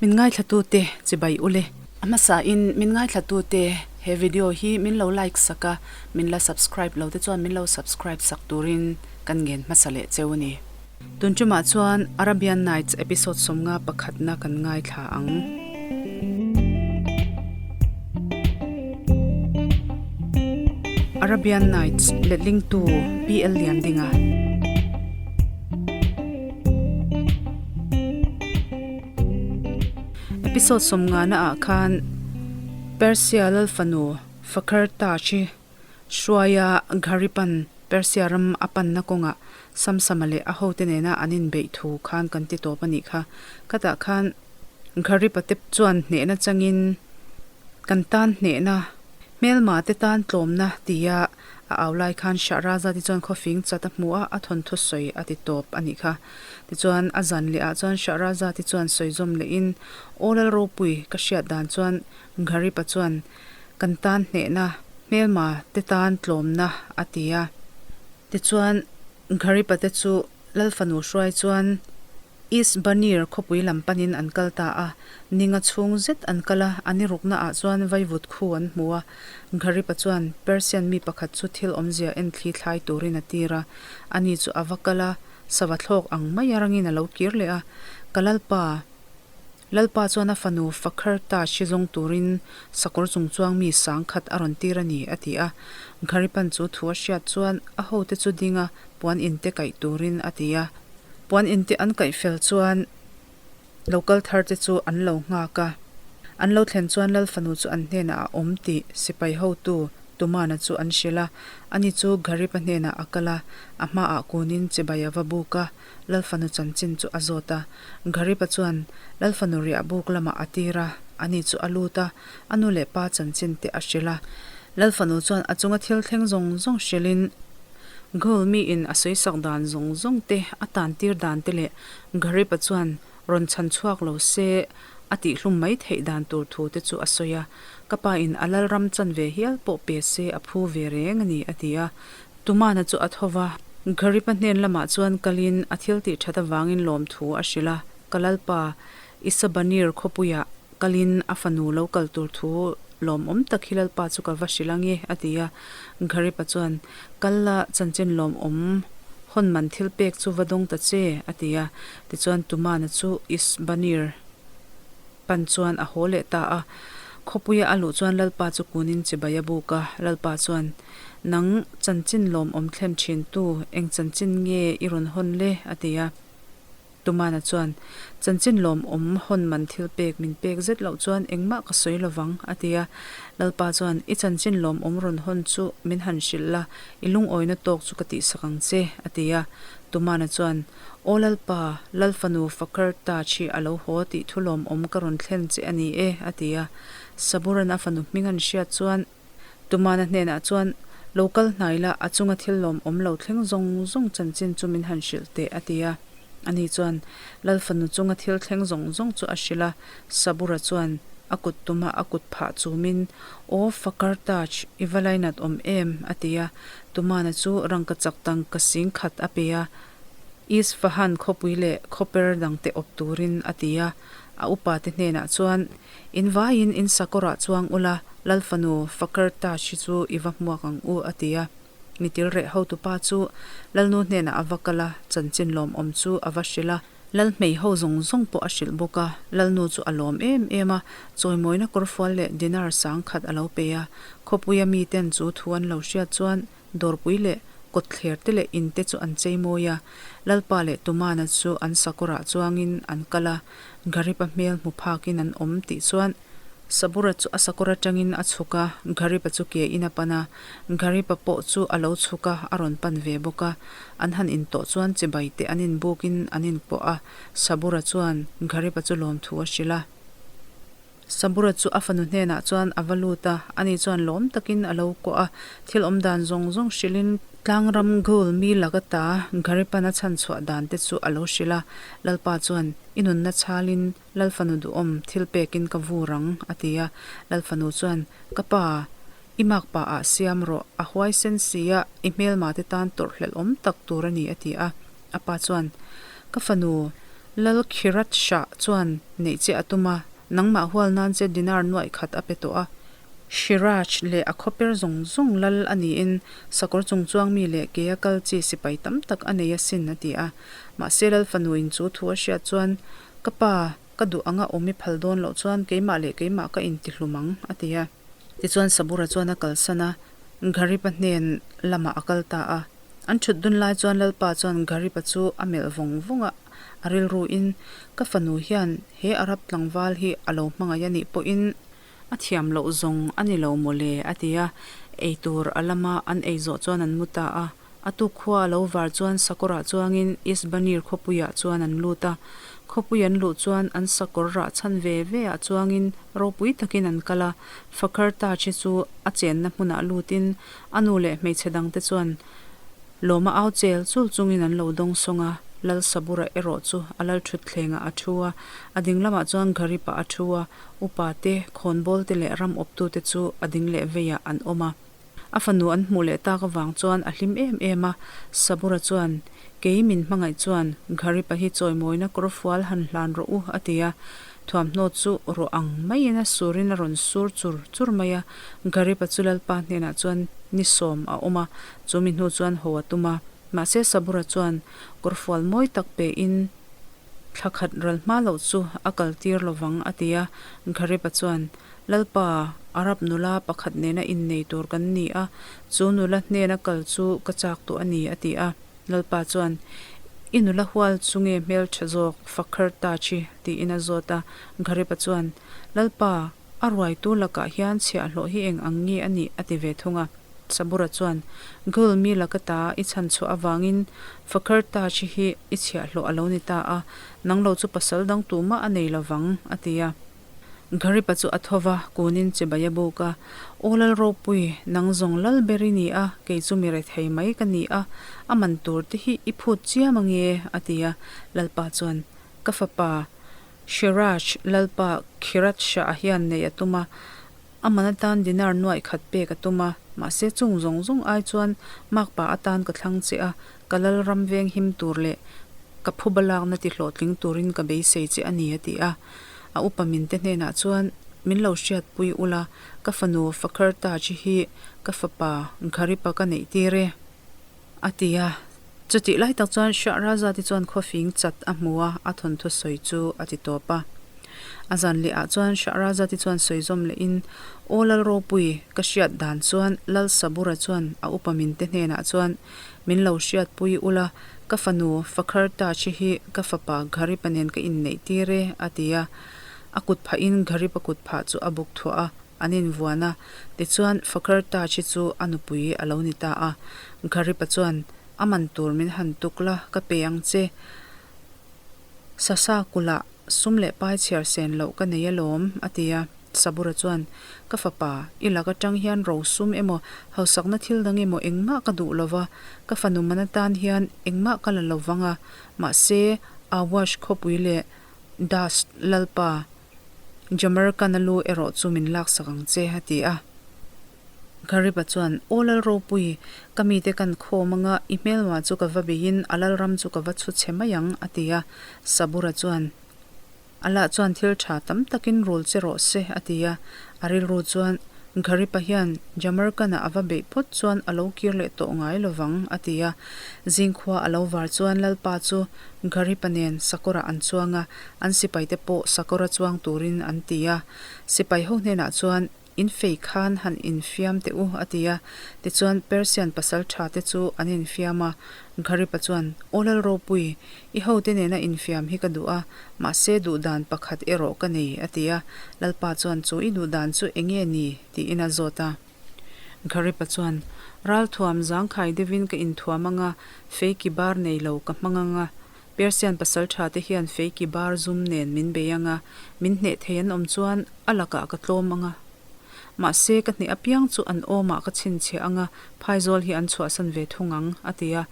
Min ngaithlatute chibai ule. A hmasain min ngaithlatute he video hi min lo like sak a, min la subscribe lo te chuan min lo subscribe sak turin kan ngen hmasa leh cheu a ni. Tun tumah chuan Arabian Nights episode sawmnga pakhatna kan ngaithla ang. Arabian Nights letlingtu PL Liandinga. Episode sawmngana ah khan Persia Lalfanu Fakhr Taj hi hruaia Gharipan Persia ram a panna kawngah Samsama leh a hote nena an inbeih thu khan kan ti tawp a nih kha. Khatah khan Gharipa te chuan hnehna changin kan tan hnehna Hmelma te tan tlawmna tia a au lai khan Shahraza te chuan khawfing chat a hmu a, a thawnthu sawi a ti tawp a nih kha. Tichuan a zan leh ah chuan Shahraza te chuan sawi zawm leh in, Aw Lal Ropui, ka hriat dan chuan Gharipa chuan kan tan hnehna, hmelma te tan tlawmna a ti a. Tichuan Gharipa te chu Lal fanu hruai chuan East Banir khawpui lam panin an kal ta a, ninga chhung zet an kal a, an i rukna ah chuan vaivut khu an hmu a. Gharipa chuan Persian mi pakhat chu thil awmzia en thli thlai turin a tir a, ani chu a va kal a, sava thlawk ang mai a rangin a lo kir leh a, Ka Lalpa! Lalpa chuan a fanu Fakhr Taj hi zawng turin sakawr chung chuang mi sang khat a rawn tir a ni, a ti a. Gharipan chu thu a hriat chuan a hote chu ding a, puan inte kaih turin a ti a. Puan inte an kaih fel chuan lo kal thar te chu an lo nghak a. An lo thlen chuan Lal fanu chu an hnenah a awm tih sipai hotu Tumana chu an hrilh a. Ani chu Gharipa hnenah a kal a, a hmaah kunin chibai a va buk a, Lal fanu chanchin chu a zawt a. Gharipa chuan Lal fanu riah buk lamah a tir a, ani chu a lut a, a nu leh pa chanchin te a hrilh a. Lal fanu chuan a chunga thil thleng zawng zawng hrilhin, Gul mi in a sawisak dan zawng zawng te, a tan tir dan te leh Gharipa chuan rawn chhan chhuak lo se a tihhlum mai theih dan tur thu te chu a sawi a. Ka pa in a lalram chan ve hial pawh pe se a phu ve reng a ni, a ti a. Tumana chu a tho va, Gharipa hnen lamah chuan kalin a thil tih that avangin lawmthu a hrilh a, Ka lalpa, Isabanir khawpuiah Kalin a fanu lo kal tur thu lawmawm tak hi Lalpa chu ka va hrilh ange, a ti a. Gharipa chuan, Kal la, chanchin lawmawm hawn man thil pek chu va dawng ta che, a ti a. Tichuan Tumana chu Isbanir pan chuan a haw leh ta a. Khawpuia a luh chuan Lalpa chu kunin chibai a buk a. Lalpa chuan, Nang chanchin lawmawm thlen thintu, eng chanchin nge i rawn hawn le? a ti a. Tumana chuan, Chanchin lawmawm hawn man thil pek min pek zet loh chuan engmah ka sawi lovang, a ti a. Lalpa chuan, I chanchin lawmawm rawn hawn chu min han hrilh la, i lungawina tawk chu ka tihsak ang che, a ti a. Tumana chuan, Aw Lalpa, Lal fanu Fakhr Taj hi a lo haw tih thu lawmawm ka rawn thlen che a ni e, a ti a. Saburan a fanu hming an hriat chuan, Tumana hnenah chuan, Lo kal hnai la, a chunga thil lawmawm lo thleng zawng zawng chanchin chu min han hrilh teh, a ti a. Ani chuan Lal fanu chunga thil thleng zawng zawng chu a hrilh a. Sabura chuan a kut tuma a kut phah chumin, Aw Fakar Taj, i va lainat awm em? a ti a. Tumana chu rangka chak tangka sing khat a pe a, Isfahan khawpui leh khawper dangte awp turin a ti a. A upate hnenah chuan, In vaiin in sakawrah chuang ula, Lal fanu Fakr Taj hi chu i va hmuak ang u, a ti a. Mitil reh hotupa chu Lalnu hnenah a va kal a, chanchin lawmawm chu a va hrilh a. Lal hmei ho zawng zawng pawh a hrilh bawk a, Lalnu chu a lawm em em a, chawimawina kawrfual leh dinar sang khat a lo pe a. Khawpuia miten chu thu an lo hriat chuan Dawrpui leh kawtthler te leh in te chu an chei mawi a, Lalpa leh Tumana chu an sakawrah chuangin an kal a, Gharipa hmel hmu phakin an awm tih chuan Sabura chu a sakawr atangin a chhuk a, Gharipa chu ke in a pan a, Gharipa pawh chu a lo chhuk a, a rawn pan ve bawk a, an han intawh chuan chibai te an inbukin an inpawh a, Sabura chuan Gharipa chu lawmthu a hrilh a. Sabura chu a fanu hnenah chuan a va lut a, ani chuan lawm takin a lo kuah a, thil awm dan zawng zawng hrilhin tlangram Gul mi laka ta Gharipan a chhan chhuah dan te chu a lo hrilh a. Lalpa chuan, I nunna chhalin Lal fanu duhawm thil pekin ka vur ang, a ti a. Lal fanu chuan, Ka pa, i makpa ah siam rawh, a huaisen si a, i hmelma te tan tawrhhlelh awm tak tur a ni, a ti a. A pa chuan, Ka fanu, Lal Khirat Shah chuan neih che a tum a, nangmah hual nan che dinar nuaih khat a pe tawh a. Shiraj leh a khawper zawng zawng lal a niin sakawr chung chuang mi leh kea kal chi sipai tam tak a nei asin a ti a. Mahse Lal fanuin chu thu a hriat chuan, Ka pa, ka duh anga awm i phal dawn loh chuan keimah leh keimah ka intihlum ang a ti a. Tichuan Sabura chuan a kalsan a, Gharipa hnen lamah a kal ta a. An thut dun lai chuan Lalpa chuan Gharipa chu a melh vawng vawng a, a rilruin, Ka fanu hian he Arab tlangval hi a lo hmangaih a nih pawhin a thiam loh zawng a ni lo maw le? a ti a. Ei tur a lama an ei zawh chuan an mu ta a. A tuk khua a lo var chuan sakawrah chuangin Isbanir khawpuiah chuan an lut a. Khawpui an luh chuan an sakawr rah chhan ve ve ah chuangin ropui takin an kal a. Fakhar Taj hi chu a chenna hmunah lutin a nu leh hmeichhe dangte chuan lawma au chel chul chungin an lo dawng sawng a. Lal Sabura erawh chu a lal thutthlengah a thu a, a ding lamah chuan Gharib-ah a thu a, upa te, khawnbawl te leh ram awptute chu a ding leh veiah an awm a. A fanu an hmuh leh tak avang chuan a hlim em em a, Sabura chuan, Kei min hmangaih chuan Gharipa hi chawimawina kawrfual han hlan rawh u, a ti a. Thuamhnaw chu ruah ang maiin a surin a rawn sur chur chur mai a, Gharipa chu Lalpa hnenah chuan ni sawm a awm a, chu mi hnu chuan haw a tum a. Mahse Sabura chuan kawrfual mawi tak pein, Thla khat ral hma loh chu a kal tir lovang, a ti a. Gharipa chuan, Lalpa, Arab nula pakhat nena innei tur kan ni a, chu nula hnena kal chu ka chak tawh a ni, a ti a. Lalpa chuan, I nula hual chu nge hmeltha zawk, Fakhar Taj-i? tiin a zawt a. Gharipa chuan, Lalpa, a ruaitu lakah hian chhiahhlawh hi eng ang nge a nih? a ti ve thung a. Sabura chuan, Gul mi laka ta i chhan chhuah avangin Fakhar Taj-i hi i chhiahhlawh a lo ni ta a, nang lo chu pasal dang tumah a nei lovang, a ti a. Gharipa chu a tho va, kunin chibai a buk a. Aw Lal Ropui, nang zawng lal ber i ni a, kei chu mi rethei mai ka ni a, a man tur te hi i phut chiam ange, a ti a. Lalpa chuan, Ka fapa, Shiraj, Lalpa Khirat Shah hian neih a tum a, a man atan dinar nuaih khat pek a tum a, mahse chung zawng zawng ai chuan makpa atan ka thlang che a, ka lal ram veng him tur leh ka phuba lakna ti hlawhtling turin ka beisei che a ni, a ti a. A upa minte hnenah chuan, Min lo hriatpui ula, ka fanu Fakhar Taj hi ka fapa Gharipa ka neih tir e, a ti a. Chutih lai tak chuan Shah Raza te chuan khawfing chat a hmu a, a thawnthu sawi chu a ti tawp a. A zan leh ah chuan Shah Raza te chuan sawi zawm leh in, Aw Lal Ropui, ka hriat dan chuan Lal Sabura chuan a upa minte hnenah chuan, Min lo hriatpui ula, ka fanu Fakhar Taj hi ka fapa Gharipa nen ka inneih tir e, a ti a. A kut phahin Gharipa kut phah chu a buk thuah a, an invuan a. Tichuan Fakhar Taj chu a nupui a lo ni ta a. Gharipa chuan, A man tur min han tuk la, ka pe ang che. Sasa kulh ah sum leh pai chhiar sen loh ka nei alawm, a ti a. Sabura chuan, Ka fapa, i lak atang hian ro sum emaw, hausakna thil dang emaw engmah ka duh lo va, ka fanu man atan hian engmah ka la lo vang a, mahse, Awash khawpui leh Dast lalpa Jamarkana lu erawh chu min laksak ang che, a ti a. Ghariba chuan, Aw Lal Ropui, ka mite kan khawm anga i hmelma chu ka va beiin a lalram chu ka va chhu chhe mai ang, a ti a. Sabura chuan, Allah chuan thil tha tam takin rul che rawh se, a ti a. A rilru chuan, Gharipa hian Jamarkana a va beih phawt chuan a lo kir leh tawh ngai lo vang, a ti a. Zingkhua a lo var chuan Lalpa chu Gharipa nen sakawrah an chuang a, an sipaite pawh sakawra chuang turin an ti a. Sipai ho hnenah chuan, In fei khan han infiam teh u, a ti a. Tichuan, Persian pasal tha te chu an infiam a. Gharipa chuan, Aw Lal Ropui, i hote nena infiam hi ka duh a, mahse duh dan pakhat erawh ka nei, a ti a. Lalpa chuan, Chu i duh dan chu eng nge ni? tiin a zawt a. Gharipa chuan, Ralthuam zangkhai deuhin ka inthuam ang a, fei ki bar nei lo ka hmang ang a. Persian pasal tha te hian fei ki bar zum nen min bei ang a, min hneh thei an awm chuan a lakah ka tlawm ang a. Mahse, ka hneh apiang chu an awmah ka chhinchhiah ang a, phaizawl hi an chhuahsan ve thung ang, a ti a.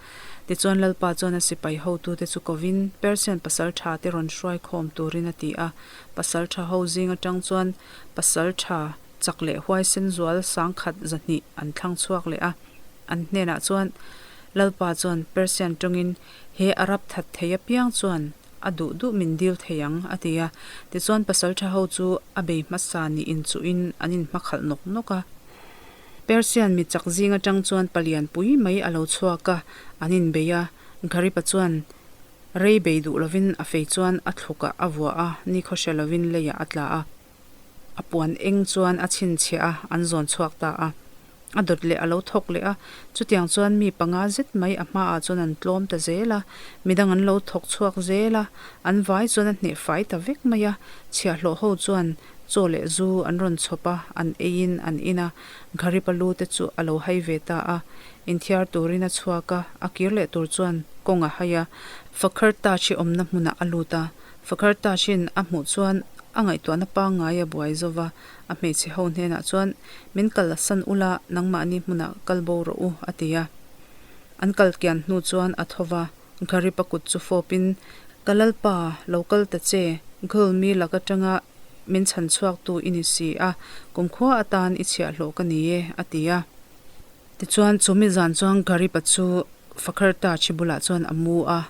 Tichuan Lalpa chuan a sipai hotute chu kovin Persian pasal tha te rawn hruai khawm turin a ti a. Pasal tha ho zing atang chuan pasal tha chak leh huaisen zual sangkhat 200 an thlang chhuak leh a. An hnenah chuan Lalpa chuan Persian tawngin, He Arab that thei apiang chuan. a duh duh min dil thei ang, a ti a. Tichuan pasalṭha ho chu a bei hmasa nih inchuhin an inhmakhalh nawk nawk a. Persian mi chak zing aṭang chuan palian pui mai a lo chhuak a, an inbei a. Gharipa chuan rei bei duh lovin a fei chuan a thlukah a vuah a, nikhaw hre lovin leiah a tla a. A puan eng chuan a chhinchhiah a, an zawn chhuak ta a. A dawt leh a lo thawk leh a, chutiang chuan mi panga zet mai a hmaah chuan an tlawm ta zel a, midang an lo thawk chhuak zel a, an vai chuan a hneh fai ta vek mai a, chhiahhlawh ho chuan chaw leh zu an rawn chhawp a, an eiin an in a, Gharipa lu te chu a lo hai ve ta a, inthiar turin a chhuak a, a kir leh tur chuan kawng a hai a, Fakhar Taj hi awmna hmunah a lut a, Fakhar Taj-in a hmuh chuan a ngaihtuahna pangngai a buai zo va, a hmeichhe ho hnenah chuan, Min kal a san ula, nangmahni hmunah kal bo rawh u, a ti a. An kal kian hnu chuan a tho va, Gharipa kut chu fawpin, Ka lalpa, lo kal ta che, Ghul mi lak atanga min chhan chhuaktu i ni si a, kumkhua atan i chhiahhlawh ka ni e, a ti a. Tichuan, chu mi zan chuan Gharipa chu Fakhar Taj-i bulah chuan a mu a.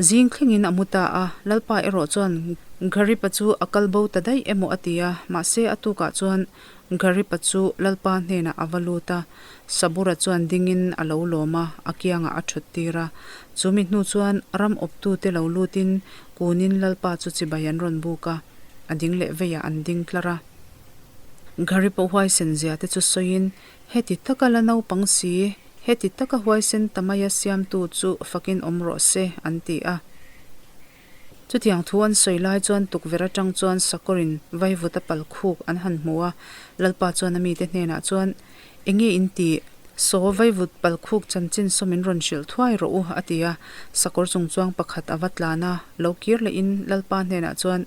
Zing thlengin a mu ta a, Lalpa erawh chuan Gharipa chu a kal bo ta daih emaw a ti a, mahse a tukah chuan Gharipa chu Lalpa hnenah a va lut a, Sabura chuan dingin a lo lawm a, a kiangah a thut tir a. Chu mi hnu chuan ram awptute lo lutin kunin Lalpa chu chibai an rawn buk a, a ding leh veiah an ding tlar a. Gharipa huaisen zia te chu sawiin, Heti taka la naupang si, heti taka huaisen ta maia siamtu chu fakin awm rawh se, an ti a. Chutiang thu an sawi lai chuan tukverh atang chuan sakawrin vaivuta pal khuk an han hmu a, Lalpa chuan a mite hnenah chuan, Enge in tih? Saw vaivut pal khuk chanchin saw min rawn hrilh thuai rawh u, a ti a. Sakawr chungchuang pakhat a va tlan a, lo kir lehin Lalpa hnenah chuan,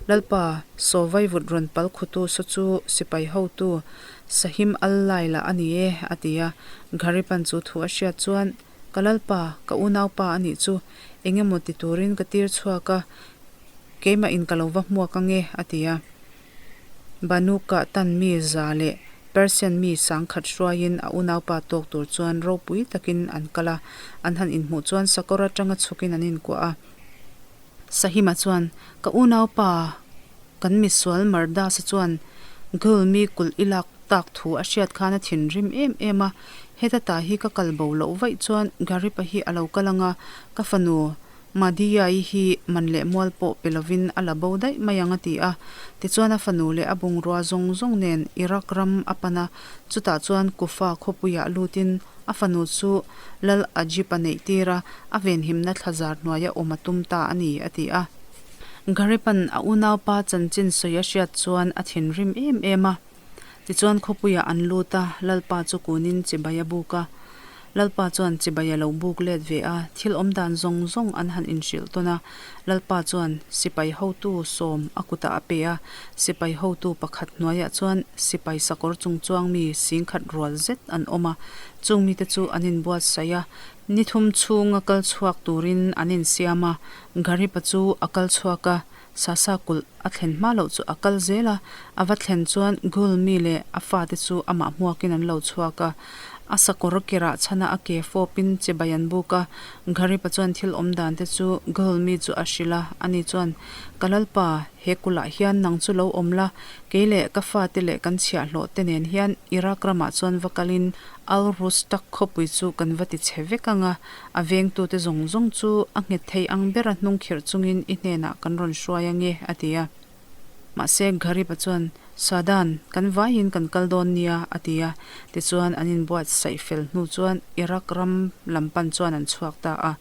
Lalpa, saw vaivut rawn pal khutu saw chu sipai hotu Sahim Al-Laila a ni e, a ti a. Gharipan chu thu a hriat chuan, Ka Lalpa, ka unaupa a nih chu, eng emaw ti turin ka tir chhuak a, keimah in ka lo va hmuak ange, a ti a. Banuka tan mi za leh Persian mi sangkhat hruaiin a unaupa tawk tur chuan ropui takin an kal a, an han inhmuh chuan sakawr atanga chhukin an inkuah a. Sahima chuan, Ka unaupa, kan misual Mardasa chuan Gul mi kulh i lak tak thu a hriat khan a thinrim em em a, heta ta hi ka kal bo loh vaih chuan Garipa hi a lo kal ang a, ka fanu Madiya-i hi man leh mual pawh pe lovin a la bo daih mai ang a ti a. Tichuan a fanu leh a bungrua zawng zawng nen Iraq ram a pan a, chutah chuan Kufa khawpuiah lutin a fanu chu Lal Ajib a neih tir a, a venhimna thlazar hnuaia awm a tum ta a ni, a ti a. Garipan a unaupa chanchin sawi a hriat chuan a thinrim em em a. Tichuan khawpuiah an lut a, Lalpa chu kunin chibai a buk a. Lalpa chuan chibai a lo buk let ve a, thil awm dan zawng zawng an han inhrilh tawn a. Lalpa chuan sipai hotu sawm a kutah a pe a, sipai hotu pakhat hnuaiah chuan sipai sakawr chungchuang mi singkhat rual zet an awm a, chung mite chu an inbuatsaih a, ni thum chhunga kal chhuak turin an insiam a, Garipa chu a kal chhuak a, Sasa kulh a thlen hma loh chu a kal zel a, a va thlen chuan Gul mi leh a fate chu amah hmuakin an lo chhuak a. A sakawr kerah chhana a ke fawpin chibai an buk a, Gharipa chuan thil awm dan te chu Gul mi chu a hrilh a, ani chuan, Ka lalpa, he kulhah hian nang chu lo awm la, kei leh ka fate leh kan chhiahhlawh te nen hian Iraq ramah chuan va kalin Al-Rustak khawpui chu kan va ti chhe vek ang a, A vengtute zawng zawng chu a nghet thei ang bera hnung khirh chungin i hnenah kan rawn hruai ange, a ti a. Mahse, Gharipa chuan, Sadan, kan vaiin kan kal dawn nia, a ti a. Tichuan, an inbuatsaih fel hnu chuan Iraq ram lam pan chuan an chhuak ta a.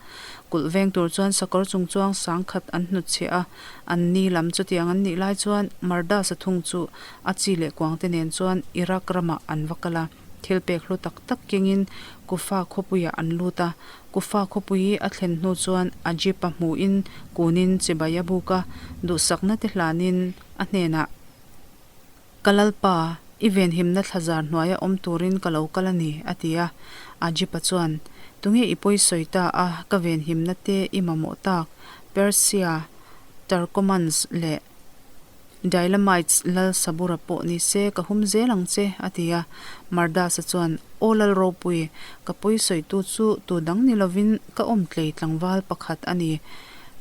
Kulh veng tur chuan sakawr chungchuang sangkhat an hnutchhiah a, an ni lam chutiang an nih lai chuan Mardasa thung chu a chi leh kuangte nen chuan Iraq ramah an va kal a. Thil pek hlu tak tak kengin Kufa khawpuiah an lut a. Kufa khawpui a thlen hnu chuan Ajipa hmuhin kunin chibai a buk a, duhsakna te hlanin a hnenah, Ka Lalpa, i venhimna thlazar hnuaia awm turin ka lo kal a ni, a ti a. Ajipa chuan, Tunge i pawi sawi ta a, ka venhimna te i mamawh tak, Persia, Turkomans leh Dylamites lal Sabura pawh ni se ka hum zel ang che, a ti a. Mardasa chuan, Aw lal ropui, ka pawi sawitu chu tu dang ni lovin ka awm tlei tlangval pakhat a ni.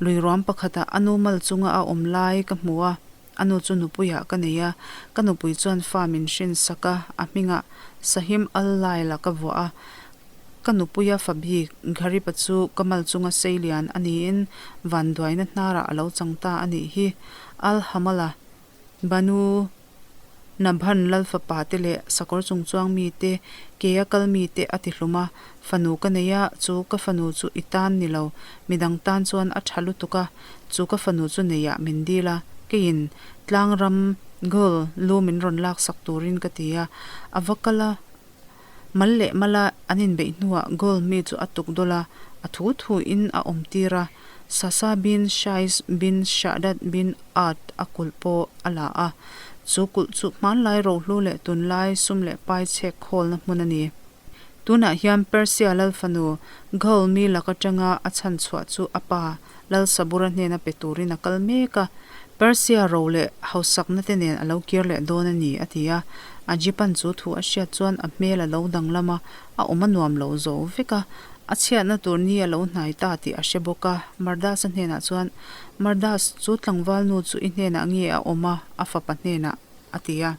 Lui ruam pakhatah a nu mal chunga a awm lai ka hmu a, a nu chu nupuiah ka nei a, ka nupui chuan fa min hrin sak a, a hmingah Sahim Al-Laila ka vuah a. Ka nupuia fa bik Gharipa chu ka mal chunga sei lian a niin vanduaina hnarah a lo chang ta a nih hi. Al-Hamala Banu Nabhan lal fapa te leh sakawr chungchuang mite, kea kal mite a ti hlum a, fanu ka nei a, chu ka fanu chu i tan ni lo, midang tan chuan a tha lutuk a, chu ka fanu chu neiah min dil a, keiin tlangram Gul lu min rawn laksak turin ka ti a, a va kal a. Mal leh mala an inbeih hnuah goal mi chu a tuk dawlh a, a thu thuin a awm tir a, Sasa bin Shais bin Shahdad bin Aad a kulh pawh a la a. Chu kulh chu hmanlai rohlu leh tunlai sum leh pai chhek khawlna hmun a ni. Tunah hian Persia lal fanu goal mi lak atanga a chhan chhuah chu a pa Lal Sabura hnena pe turin a kal mek a, Persia ro leh hausakna te nen a lo kir leh dawn a ni, a ti a. Ajipan chu thu a hriat chuan a hmel a lo danglam a, a awm a nuam lo zo vek a. A chhiatna tur ni a lo hnai ta tih a hre bawk a. Mardas-a hnenah chuan, Mardas, chu tlangval nu chu i hnenah nge a awm a, a fapa hnenah? a ti a.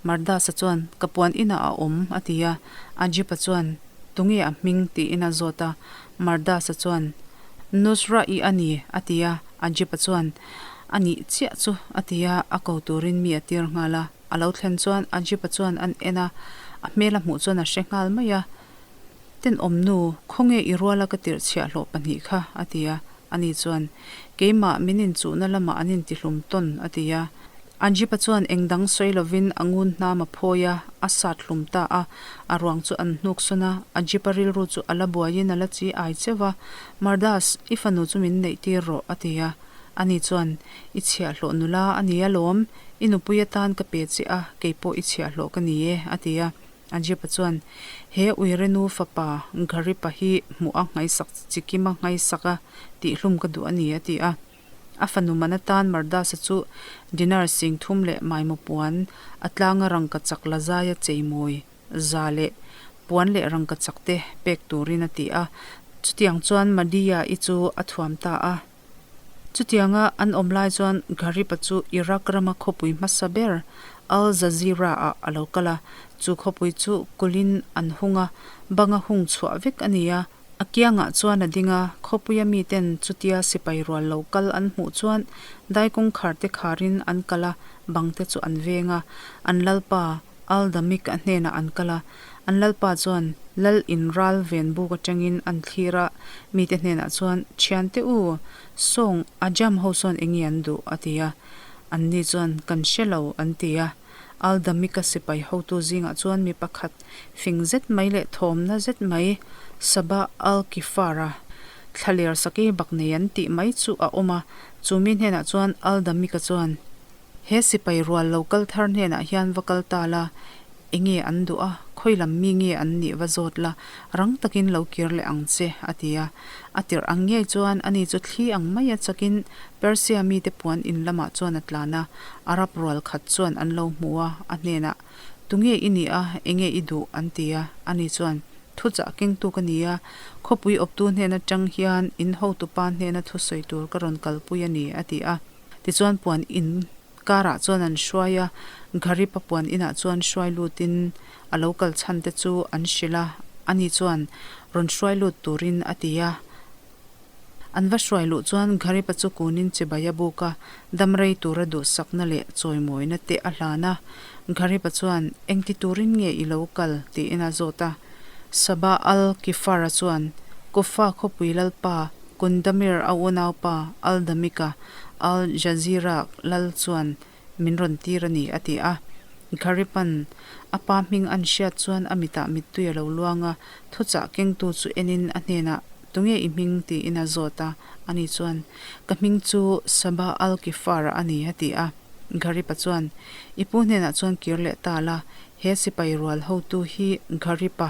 Mardas-a chuan, Ka puan inah a awm, a ti a. Ajipa chuan, Tunge a hming? tiin a zawt a. Mardas-a chuan, Nusra-i a ni, a ti a. Ajipa chuan, A nih chiah chu, a ti a, a ko turin mi a tir nghal a. A lo thlen chuan Ajipa chuan an en a, a hmel a hmuh chuan a hre nghal mai a. Tenawm nu, khawnge i ruala ka tirh chhiahhlawh pahnih kha? a ti a. Ani chuan, Keimah min inchuhna lamah an intihlum tawn, a ti a. Anjipa chuan eng dang sawi lovin a ngun hnam a phawi a, a sat hlum ta a. A ruang chu an hnuk sawn a, Anjipa rilru chu a la buaiin a la chi ai cheu va, Mardas, i fanu chu min neih tir rawh, a ti a. Ani chuan, I chhiahhlawh nula a ni alawm, i nupui atan ka pe che a, kei pawh i chhiahhlawh ka ni e, a ti a. Anjipa chuan, He Uirenu fapa Gharipa hi hmuh a nghaisak chikima nghaisak a tihhlum ka duh a ni, a ti a. A fanu man atan Mardasa chu dinar sing thum leh maimaw puan, a tlanga rangkachak la zaia cheimawi za leh puan leh rangkachak te pek turin a ti a. Chutiang chuan Madiya-i chu a thuam ta a. Chutianga an awm lai chuan Gharipa chu Iraq rama khawpui hmasa ber Al Jazira-ah a lo kal a. Chu khawpui chu kulhin an hung a, banga hung chhuah vek a ni a. A kiangah chuan a ding a, khawpuia miten chutia sipai rual lo kal an hmuh chuan dai kawngkhar te kharin an kal a, bang te chu an veng a. An lalpa Aldamik a hnenah an kal a, an lalpa chuan lal in ral ven buk atangin an thlir a, mite hnenah chuan, Thiante u, sawng Ajam ho sawn enge an duh? a ti a. Anni chuan, Kan hre lo, an ti a. Aldamika sipai hotu zingah chuan mi pakhat fing zet mai leh thawmna zet mai Sabah al-Kifara thlaler sakei bak nei an tih mai chu a awm a. Chu mi hnenah chuan Aldamika chuan, He sipai rual lo kal thar hnenah hian va kal ta la, enge an duh a, khawi lam mi nge an nih va zawt la, rang takin lo kir leh ang che, a ti a. A tirh ang ngei chuan ani chu thli ang maia chakin Persia mite puan in lamah chuan a tlan a, Arab rual khat chuan an lo hmu a, a hnenah, Tunge i nih a, enge i duh? an ti a. Ani chuan, Thuchah kengtu ka ni a, khawpui awptu hnen atang hian in hotupa hnena thusawi tur ka rawn kalpui a ni, a ti a. Tichuan puan in karah chuan an hruai a, Gharipa puan inah chuan hruai lutin a lo kal chhan te chu an hrilh a, ani chuan rawn hruai lut turin a ti a. An va hruai luh chuan Gharipa chu kunin chibai a buk a, dam rei tura duhsakna leh chawimawina te a hlan a. Gharipa chuan, Engti turin nge i lo kal? tiin a zawt a. Sabah al-Kifara chuan, Kufa khawpui lalpa Kundamir a unaupa Al-Damika Al-Jazira lal chuan min rawn tir a ni, a ti a. Gharipan a pa hming an hriat chuan a mitah mittui a lo luang a, thuchah kengtu chu enin a hnenah, Tunge i hming? tiin a zawt a. Ani chuan, Ka hming chu Sabah al-Kifara a ni, a ti a. Gharipa chuan, I pu hnenah chuan kir leh ta la, he sipai rual hotu hi Gharipa,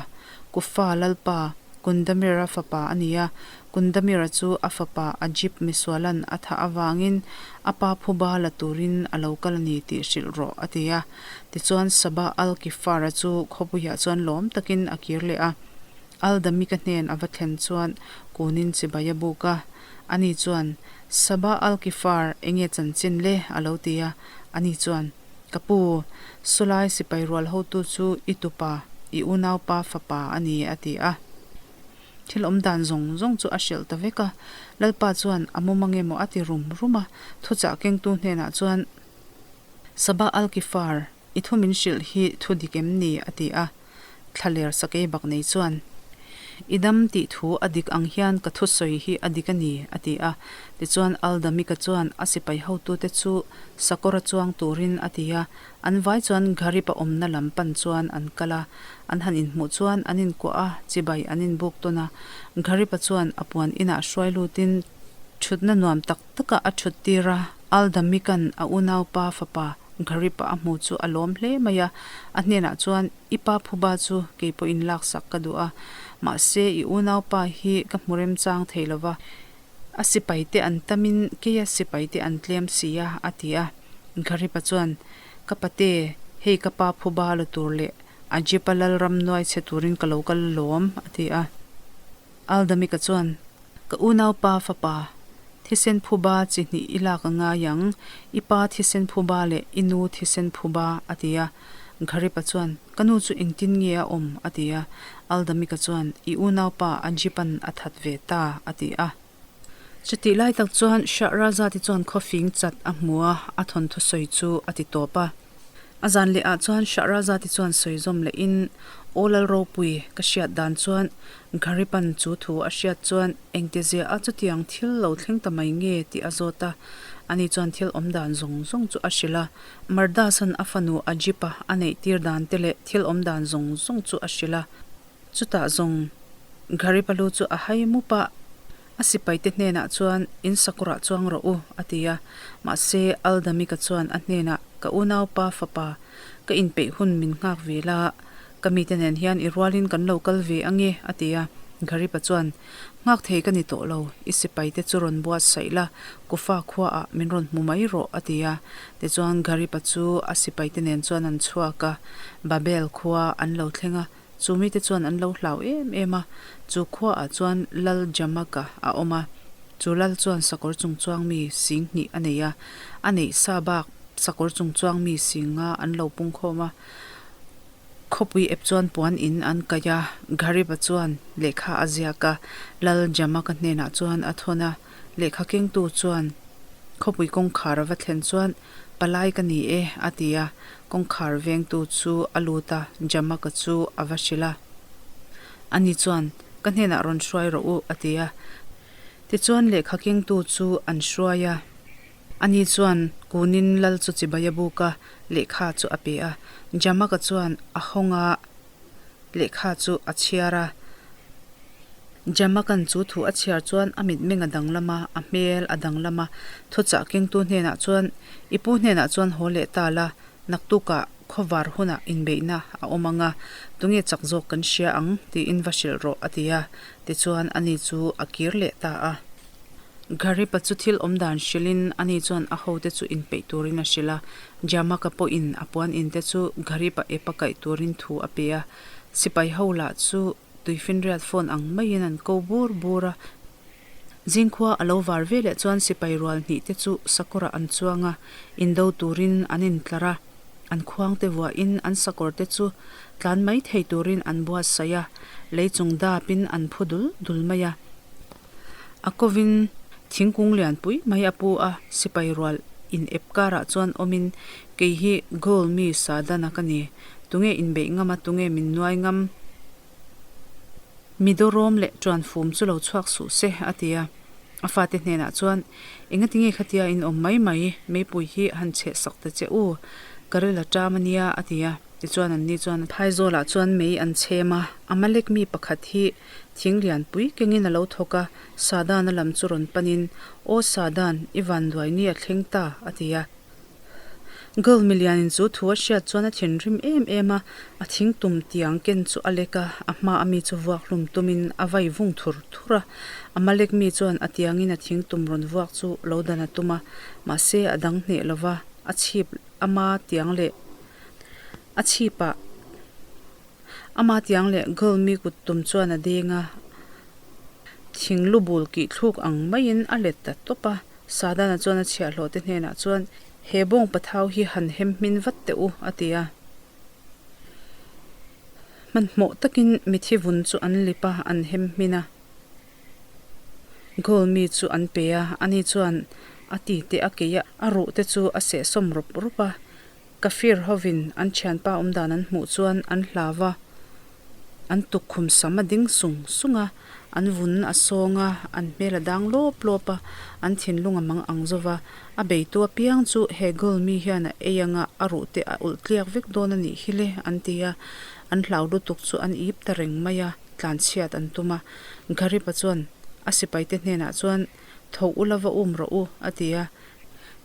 Kufa lalpa Kundamira fapa a ni a, Kundamira chu a fapa Ajib misualan a thah avangin a pa phuba la turin a lo kal a ni tih hrilh rawh, a ti a. Tichuan Sabah al-Kifara chu khawpuiah chuan lawm takin a kir leh a. Al-Damika hnen a va thlen chuan kunin chibai a buk a. Ani chuan, Saba Al-Kifar, enge chanchin le? a lo ti a. Ani chuan, Ka pu, sawlai sipai rual hotu chu i tupa, i unaupa fapa a ni, a ti a. Thil awm dan zawng zawng chu a hrilh ta vek a. Lalpa chuan a mumang emaw a ti rum rum a, thuchah kengtu hnenah chuan, Saba Al-Kifar, i thu min hrilh hi thu dik em ni? a ti a. Thlaler sakei bak nei chuan, I dam tih thu a dik ang hian ka thusawi hi a dik a ni, a ti a. Tichuan Aldamika chuan a sipai hotute chu sakawra chuang turin a ti a. An vai chuan Gharib-a awmna lam pan chuan an kal a. An han inhmuh chuan an inkuah a, chibai an inbuk tawn a. Gharib-a chuan a puan inah hruai lutin thutna nuam tak takah a thut tir a. Aldamika'n a unaupa fapa Gharib-a a hmu chu a lawm hle mai a. A hnenah chuan, I pa phuba chu kei pawhin laksak ka duh a, mahse i unaupa hi ka hmu remchang thei lo va, a sipaite an tamin keia sipaite an tlem si a, a ti a. Gharipa chuan, Ka pate, hei ka pa phuba la tur leh Ajipa lalram nuai chhe turin ka lo kal alawm, a ti a. Aldamika chuan, Ka unaupa fapa, thisen phuba chi hnih i lak a ngai ang, i pa thisen phuba leh i nu thisen phuba, a ti a. Gharipa chuan, Ka nu chu engtin nge a awm? a ti a. Aldamika chuan, I unaupa Ajipan a that ve ta, a ti a. Chutih lai tak chuan Shahrazad-i chuan khawfing chat a hmu a, a thawnthu sawi chu a ti tawp a. A zan leh ah chuan Shahrazad-i chuan sawi zawm lehin, Aw Lal Ropui, ka hriat dan chuan Gharipan chu thu a hriat chuan engtizia a chutiang thil lo thleng ta mai nge tih a zawt a. Ani chuan thil awm dan zawng zawng chu a hrilh a. Mardasan a fanu Ajipa a neih tir dan te leh thil awm dan zawng zawng chu a hrilh a. Chutah zawng Garipalu chu a hai mup a, a sipaite hnenah chuan, In sakawrah chuang rawh u, a ti a. Mahse, Aldamika chuan a hnenah, Ka unaupa fapa, ka inpeih hun min nghak ve la, ka mite nen hian i rualin kan lo kal ve ange, a ti a. Garipa chuan, Nghak thei ka ni tawh lo, i sipaite chu rawn buatsaih la, Kufa khuaah min rawn hmu mai rawh, a ti a. Tichuan, Garipa chu a sipaite nen chuan an chhuak a, Babel khua an lo thleng a. Chu mite chuan an lo hlau em em a, chu khuaah chuan Lal Jamaka a awm a, chu lal chuan sakawr chungchuang mi sing hnih a nei a, a neih sa bak sakawr chungchuang mi sing nga an lo pung khawm a. Khawpui ep chuan puan in an kaih a, Ghariba chuan lehkha a ziak a, Lal Jamaka hnenah chuan a thawn a, lehkha kengtu chuan khawpui kawngkhar a va thlen chuan Palai ka ni e, a ti a. Kawngkhar vengtu chu a lut a, Jamaka chu a va hrilh a. Ani chuan, Ka hnenah rawn hruai rawh u, a ti a. Tichuan lehkha kengtu chu an hruai a. Ani chuan kunin lal chu chibai a buk a, lehkha chu a pe a. Jamaka chuan a hawng a. Lehkha chu a chhiar a. Jamakan chu thu a chhiar chuan a mitmeng a danglam a, a hmel a danglam a. Thuchah kengtu hnenah chuan, I pu hnenah chuan haw leh ta la, naktukah khawvar hunah inbeihna a awm ang a, tunge chak zawk kan hria ang tiin va hrilh rawh a ti a. Tichuan ani chu a kir leh ta a. Gharipa chu thil awm dan hrilhin ani chuan a hote chu inpeih turin a hrilh a. Jamaka pawhin a puan inte chu Gharipa ep a kaih turin thu a pe a. Sipai ho lah chu tuifinriat phone ang maiin an ko bur bur a. Zingkhua a lo var veleh chuan sipai rual hnih te chu sakawrah an chuang a, indo turin an intlar a. An khuangte vuahin an sakawrte chu tlan mai thei turin an buatsaih a, lei chung dapin an phu dul dul mai a. A kovin thingkung lianpui mai a pu a, sipai rual in ep karah chuan awmin, Kei hi Gaul mi Sadana ka ni, tunge inbeih ngam a, tunge min nuai ngam? Mi dawrawm leh ṭuanfum chu lo chhuak suh se, a ti a. A fate hnenah chuan, Engatinge khatia in awm mai mai, meipui hi han chheh sak ta che u, ka ril a ṭam a nia, a ti a. Tichuan anni chuan phaizawlah chuan mei an chhem a, Amalek mi pakhat hi Thing lianpui kengin a lo thawk a, Sadana lam chu rawn panin, Aw Sadan, i vanduai ni a thleng ta, a ti a. Girl milianin chu thu a hriat chuan a thinrim em em a, a thing tum tiang ken chu a lek a, a hma a mi chu vuak hlum tumin a vai vung thur thur a. Amalek mi chuan a tiangin a thing tum rawn vuak chu lo dan a tum a, mahse a dang hneh lo va, a chhip ama tiang leh a chhipah Ama tiang leh girl mi kut tum chuan a deng a. Thing lu bul kih thluk ang maiin a let ta tawp a. Sadana chuan a chhiahhlawh te hnenah chuan, He bawng pathau hi han hem hmin vat teh u, a ti a. Hmanhmawh takin mithi vun chu an lip a, an hem hmin a. Gold mi chu an pe a, ani chuan a ti te a kei a, a ruh te chu a sehsawm rawp rawp a. Kafir hovin an thianpa awmdan an hmuh chuan an hlau a, an tukkhum sam a ding sung sung a, an vun a sawng a, an hmel a dang lawp lawp a, an thinlung a mang ang zo va. A beitu apiang chu he gold mi hian a ei anga a ruh te a ulh tliak vek dawn a nih hi le an ti a, an hlau lutuk chu an ip ta reng mai a. Tlanchhiat an tum a. Gharipa chuan a sipaite hnenah chuan, Tho u la va um rawh u, a ti a.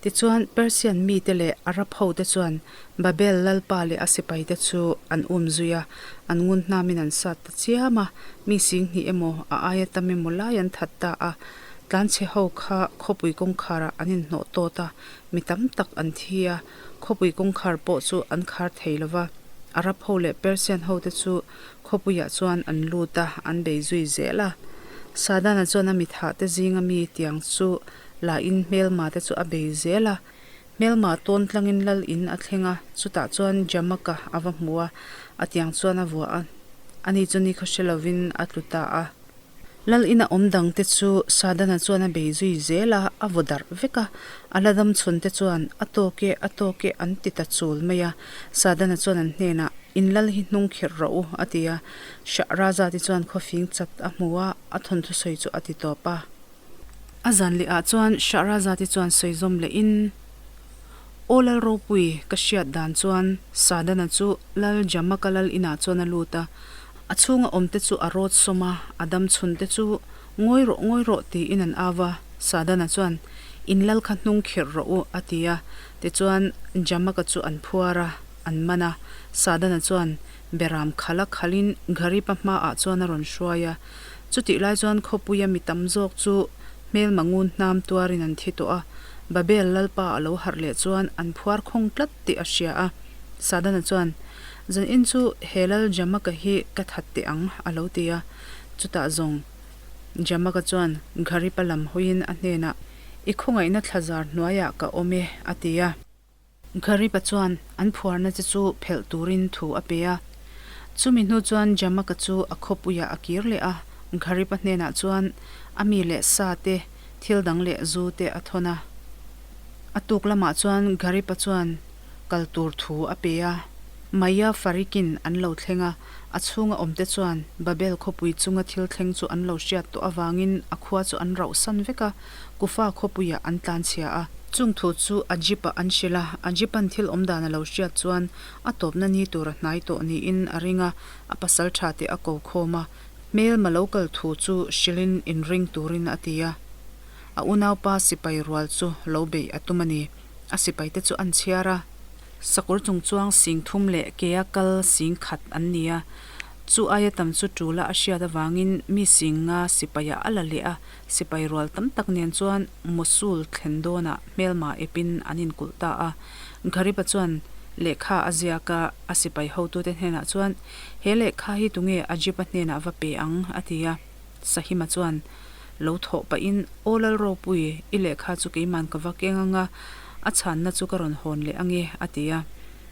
Tichuan, Persian mite leh Arab hote chuan Babel lalpa leh a sipaite chu an um zui a, an ngun hnamin an sat ta chiam a, mi singhnih emaw, a aia tam emaw lai an that ta a. Tlanchhe ho kha khawpui kawngkharah an inhnawh tawt a, mi tam tak an thi a, khawpui kawngkhar pawh chu an khar thei lo va. Arab ho leh Persian hote chu Khawpuiah chuan an lut a, an bei zui zel a. Sadana chuan a mithah te zinga mi tiang chu la in hmelma te chu a bei zel a. Hmelma tawn tlangin lal in a thleng a, chutah chuan Jamaka a va hmu a, a tiang chuan a vuah a, ani chu nikhaw hre lovin a tlu ta a. Lal ina awm dang te chu Sadana chuan a bei zui zel a, a vaw darh vek a. A la dam chhun te chuan, A tawk e, a tawk e, an ti ta chul mai a. Sadana chuan an hnenah, In lal hi hnung khirh rawh u, a ti a. Shahrazad-i chuan khawfing chat a hmu a, a thawnthu sawi chu a ti tawp a. A zan leh ah chuan Shahrazad-i chuan sawi zawm lehin, Aw Lal Ropui, ka hriat dan chuan Sadana chu Lal Jamaka lal inah chuan a lut a, A chhunga awmte chu a rawt sawm a, a dam chhunte chu, Ngawi rawh, ngawi rawh, tiin an au a. Sadana chuan, In lal kha hnung khirh rawh u, a ti a. Tichuan, Jamaka chu an phuar a, an man a. Sadana chuan Beram khala khalin Gharipa hmaah chuan a rawn hruai a. Chutih lai chuan khawpuia mi tam zawk chu hmelma ngun hnam tuarin an thi tawh a. Babel lalpa a lo harh leh chuan an phuar khawng tlat tih a hria a. Sadana chuan, Zanin chu he lal Jamaka hi ka that teh ang, a lo ti a. Chutah zawng Jamaka chuan Gharipa lam hawiin a hnenah, I khawngaihna thlazar hnuaiah ka awm e, a ti a. Gharipa chuan an phuarna che chu phelh turin thu a pe a. Chumi hnu chuan Jamaka chu a khawpuiah a kir leh a, Gharipa hnenah chuan a mi leh sa te, thil dang leh zu te a thawn a. A tuk lamah chuan Gharipa chuan kal tur thu a pe a. Maya Farikin an lo thleng a, a chhunga awmte chuan Babel khawpui chunga thil thleng chu an lo hriat tawh avangin a khua chu an rauhsan vek a, Kufa khawpuiah an tlanchhia a. Chung thu chu Ajip-ah an hrilh a, Ajip-a'n thil awmdan a lo hriat chuan a tawpna ni tur a hnai tawh niin a ring a, a pasal tha teh a ko khawm a, hmelma lo kal thu chu hrilhin inring turin a ti a. A unaupa sipai rual chu lo beih a tum a ni. A sipaite chu an chhiar a. Sakawr chung chuang sing thum leh kea kal sing khat an ni a. Chu aia tam chu tula a hriat avangin mi sing nga sipaiah a la leh a. Sipai rual tam tak nen chuan Mosul thlen dawnah hmelma epin an inkulh ta a. Ghariba chuan lehkha a ziak a, a sipai hotute hnenah chuan, He lehkha hi tunge Ajipa hnenah va pe ang? a ti a. Sahima chuan lo thawh pahin, Aw Lalropui, i lehkha chu keiman ka va keng anga, a chhanna chu ka rawn hawn leh ange, a ti a.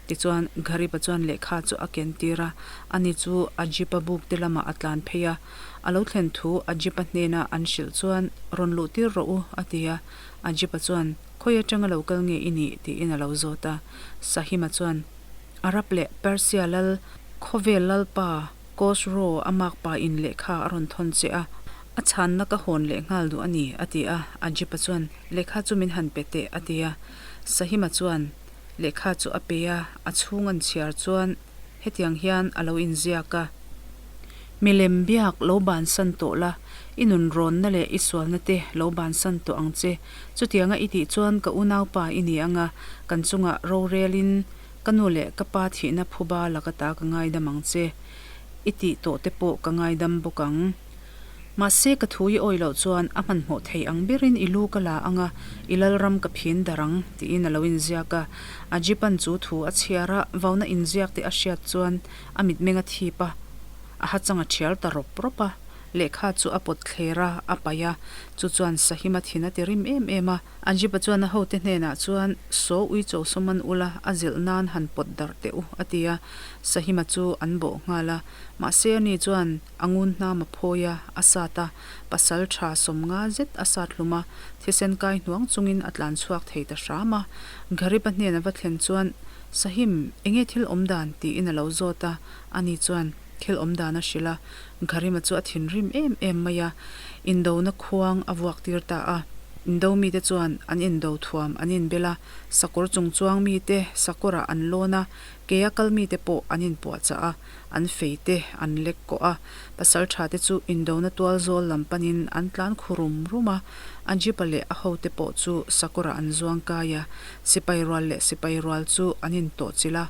Tichuan, Ghariba chuan lehkha chu a ken tir a, ani chu Ajipa buk te lamah a tlan phei a. A lo thlen thu Ajipa hnena an hrilh chuan, Rawn luh tir rawh u, a ti a. Ajipa chuan, Khawi atanga lo kal nge i nih? tiin a lo zawt a. Sahima chuan, Arab leh Persia lal, khawvel lalpa, Kosro a makpa in lehkha a rawn thawn che a, a chhanna ka hawn leh nghal duh a ni, a ti a. Ajipa chuan, Lehkha chu min han pe teh, a ti a. Sahima chuan lehkha chu a pe a, a chhung an chhiar chuan hetiang hian a lo inziak a. Milem biak lo bansan tawh la, i nun rawnna leh i sualna te lo bansan tawh ang che. Chutianga i tih chuan ka unaupa i ni ang a, kan chungah rorelin Ka nu leh ka pa thihna phuba laka ta ka ngaidam ang che. I tih tawh te pawh ka ngaidam bawk ang. Mahse ka thu i awi loh chuan a hmanhmawh thei ang berin i lu ka la ang a, i lalram ka phin dar ang, tiin a lo inziak a. Ajipan chu thu a chhiar a, vauna inziak te a hriat chuan a mitmeng a thip a, a hachang a thial ta rawp rawp a. Lehkha chu a pawt thler a, a paih a. Chu chuan Sahima thin a ti rim em em a. Ajipa chuan a hote hnenah chuan, Saw uicho saw man ula, a zilh nan han pawt darh teh u, a ti a. Sahima chu an bawh nghal a. Mahse ani chuan a ngun hnam a phawi a, a sat a, pasal tha 50 zet a sat hlum a, thisen kai hnuang chungin a tlan chhuak thei ta hram a. Gharipa hnen a va thlen chuan, Sahim, enge thil awm dan? tiin a lo zawt a. Ani chuan thil awm dan a hrilh a. Gharima chu a thinrim em em mai a, indona khuang a vuak tir ta a. Indo mite chuan an indo thuam an inbel a, sakawr chung chuang mite sakawrah an lawn a, kea kal mite pawh an inpuahchah a, an fei te an lek kawh a. Pasaltha te chu indona tual zawl lam panin an tlan khu rum rum a, Ajipa leh a hote pawh chu sakawrah an zuang kai a, sipai rual leh sipai rual chu an intawhchilh a.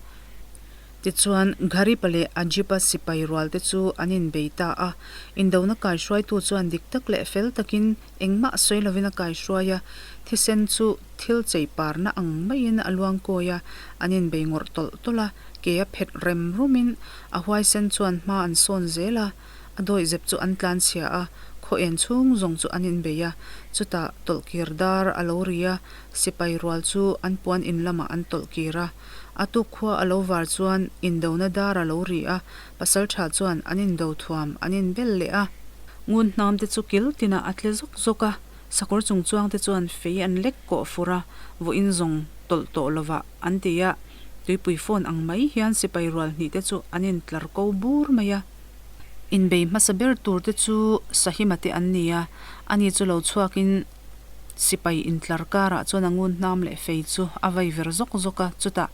Tichuan, Gharipa leh Ajipa sipai rualte chu an inbei ta a. Indona kaihruaitu chuan dik tak leh fel takin engmah sawi lovin a kaihruai a, thisen chu thil chei parna ang maiin a luang kawi a, an inbei ngawrh tawlh tawlh a, ke a phet rem rumin a huaisen chuan hma an sawn zel a, a dawihzep chu an tlanchhia a, khaw en chhung zawng chu an inbei a, chutah tawlhkir dar a lo ri a, sipai rual chu an puan in lamah an tawlhkir a. A tuk khua a lo var chuan indona dar a lo ri a, pasaltha chuan an indo thuam an inbel leh a. Ngun hnam te chu kil tinah a tle zawk zawk a, sakawr chung chuang te chuan fei an lek kawh fur a, vawiin zawng tawlh tawh lovah an ti a, tuipui phone ang mai hian sipai rual hnih te chu an intlar ko bur mai a. Inbei hmasa ber tur te chu Sahima te an ni a, ani chu lo chhuakin Sipai intlar karah chuan a ngun hnam leh fei chu a vai ver zawk zawk a, chutah,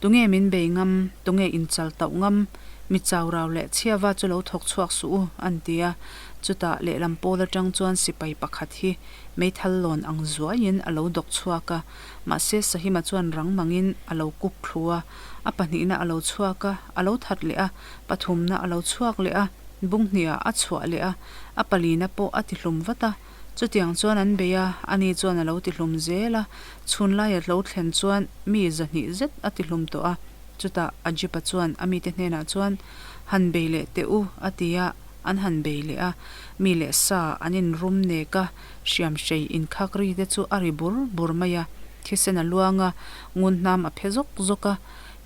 Tunge min bei ngam, tunge inchal tauh ngam, mi chau rau leh chhiava chu lo thawk chhuak suh u, an ti a. Chutah lehlam pawl atang chuan sipai pakhat hi meithal lawn ang zuaiin a lo dawk chhuak a, mahse Sahima chuan rang mangin a lo kuk thlu a, a pahnihna a lo chhuak a, a lo that leh a, pathumna a lo chhuak leh a, bung hnihah a chhuah leh a, a palina pawh a ti hlum vat a. Chutiang chuan an bei a, ani chuan a lo tihlum zel a, chhun laia lo thlen chuan mi 200 zet a tihlum tawh a. Chutah Ajipa chuan a mite hnenah chuan, Han bei leh teh u, a ti a, an han bei leh a. Mi leh sa an inrum nek a, hriamhrei inkhak ri te chu a ri bur bur mai a, thisen a luang a, ngun hnam a phe zawk zawk a.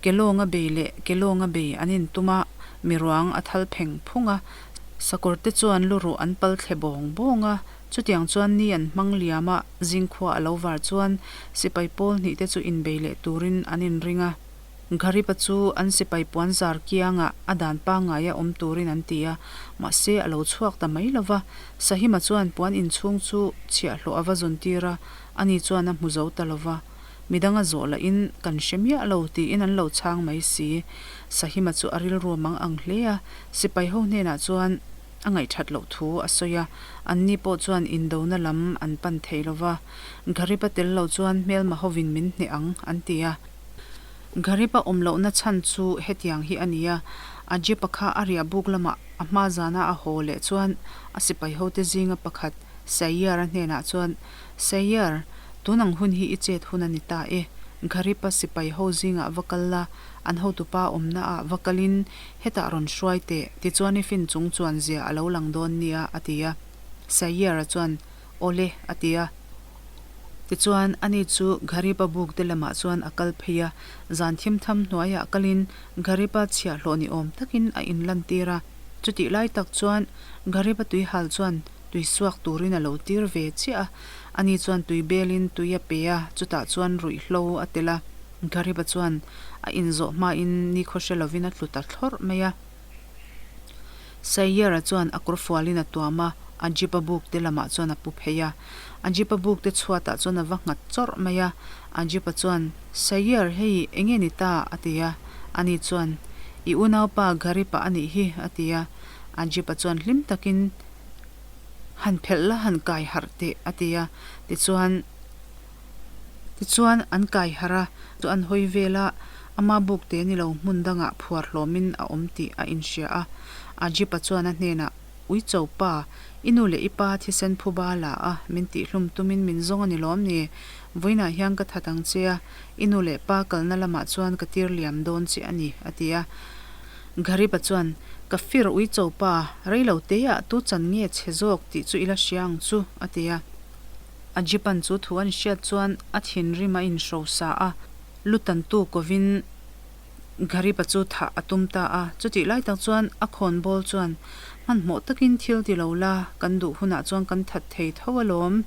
Ke lawnga bei leh ke lawnga bei an intum a, mi ruang a thal pheng phung a, Sakawr te chuan lu ruh an pal thle bawng bawng a, chutiang chuan ni an hmang liam a, zingkhua a lo var chuan sipai pawl hnih te chu inbei leh turin an inring a. Gharipa chu an sipai puan zar kiangah a dan pangngaia awm turin an ti a, mahse a lo chhuak ta mai lo va. Sahima chuan puan inchhung chu chhiahhlawh a va zawn tir a, ani chuan a hmu zo ta lo va. Midang a zawh lahin kan hre miah lo tiin an lo chhang mai si. Sahima chu a rilru a mang ang hle a, sipai ho hnenah chuan a ngaihthat loh thu a sawi a, anni pawh chuan indona lam an pan thei lo va. Gharipa tel lo chuan hmelma hovin min hneh ang an ti a. Gharipa awm lohna chhan chu hetiang hi a ni a, Ajipa kha a riah buk lamah a hma zana a haw leh chuan a sipai hote zinga pakhat Sayyar-a hnenah chuan, Sayyar, tun ang hun hi i chet hun a ni ta e. Gharipa sipai ho zingah va kal la, an hotupa awmna ah va kalin hetah rawn hruai teh, tichuan i fin chung chuan zia a lo lang dawn nia, a ti a. Sayyar-a chuan, Awle, a ti a. Tichuan, ani chu Gharipa buk te lamah chuan a kal phei a, zan thim tham hnuaiah kalin Gharipa chhiahhlawh ni awm takin a inlantir a. Chutih lai tak chuan Gharipa tuihal chuan tui suak turin a lo tir ve chiah a, ani chuan tui belin tui a pe a, chutah chuan ruihhlo a tel a. Ghariba chuan a inzawh hmain nikhaw hre lovin a tlu ta thlawrh mai a. Sayyar-a chuan a kawr fualin a tuam a, a jeep a buk te lamah chuan a pu phei a. A jeep a buk te chhuatah chuan a va nghat chawrh mai a. A jeep a chuan, Sayyar, hei eng nge ni ta? a ti a. Ani chuan, I unaupa Ghariba a nih hi, a ti a. A jeep a chuan hlim takin, Han phelh la han kai harh teh a ti a, tichuan tichuan an kai harh a, chu an hawi vel a, ama buk te ni lo hmun dangah phuar hlawmin a awm tih a inhria a. Ajipa chuan a hnenah, Uicho pa, i nu leh i pa thisen phuba la a, min tihhlum tumin min zawng a ni lawm ni? Vawiinah hian ka that ang che a, i nu leh pa kalna lamah chuan ka tir liam dawn che a ni, a ti a. Gariba chuan, Ka fir uicho pa, rei lo teah tu chan nge chhe zawk tih chu i la hria ang chu, a ti a. Ajipan chu thu an hriat chuan a thinrim a inhrosa a, lu tantu kovin Gariba chu thah a tum ta a. Chutih lai tak chuan a khawnbawl chuan, Hmanhmawh takin thil ti lo la, kan duh hunah chuan kan that thei tho alawm.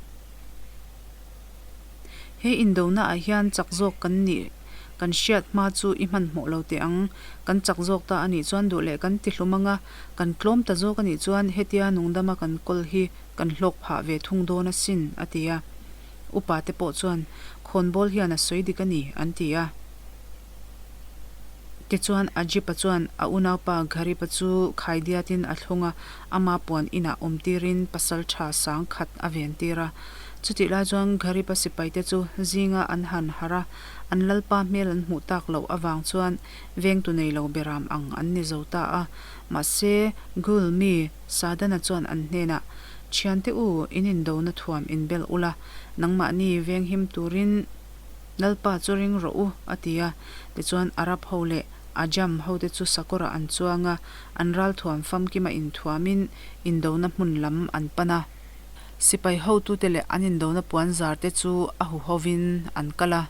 He indona ah hian chak zawk kan nih kan hriat hma chu i hmanhmawh lo teh ang. Kan chak zawk ta a nih chuan duh leh kan ti hlum ang a, kan tlawm ta zawk a nih chuan hetia nungdama kan kawl hi kan hlawk phah ve thung dawn asin, a ti a. Upa te pawh chuan khawnbawl hian a sawi dik a ni, an ti a. Tichuan Ajipa chuan a unaupa Gharipa chu khaidiatin a thlung a, ama puan inah awm tirin pasal tha sang khat a ven tir a. Chutih lai chuan Gharipa sipaite chu zinga an han harh a, an lalpa hmel an hmuh tak loh avang chuan vengtu nei lo beram ang an ni zo ta a. Mahse, Gul mi Sadana chuan an hnenah, Thiante u, in indona thuam inbel ula, nangmahni venghim turin, Lalpa chu ring rawh u, a ti a. Tichuan Arab ho leh Ajam hote chu sakawrah an chuang a, an ralthuam famkima inthuamin indona hmun lam an pan a. Sipai hotute leh an indona puanzarte chu a huhovin an kal a.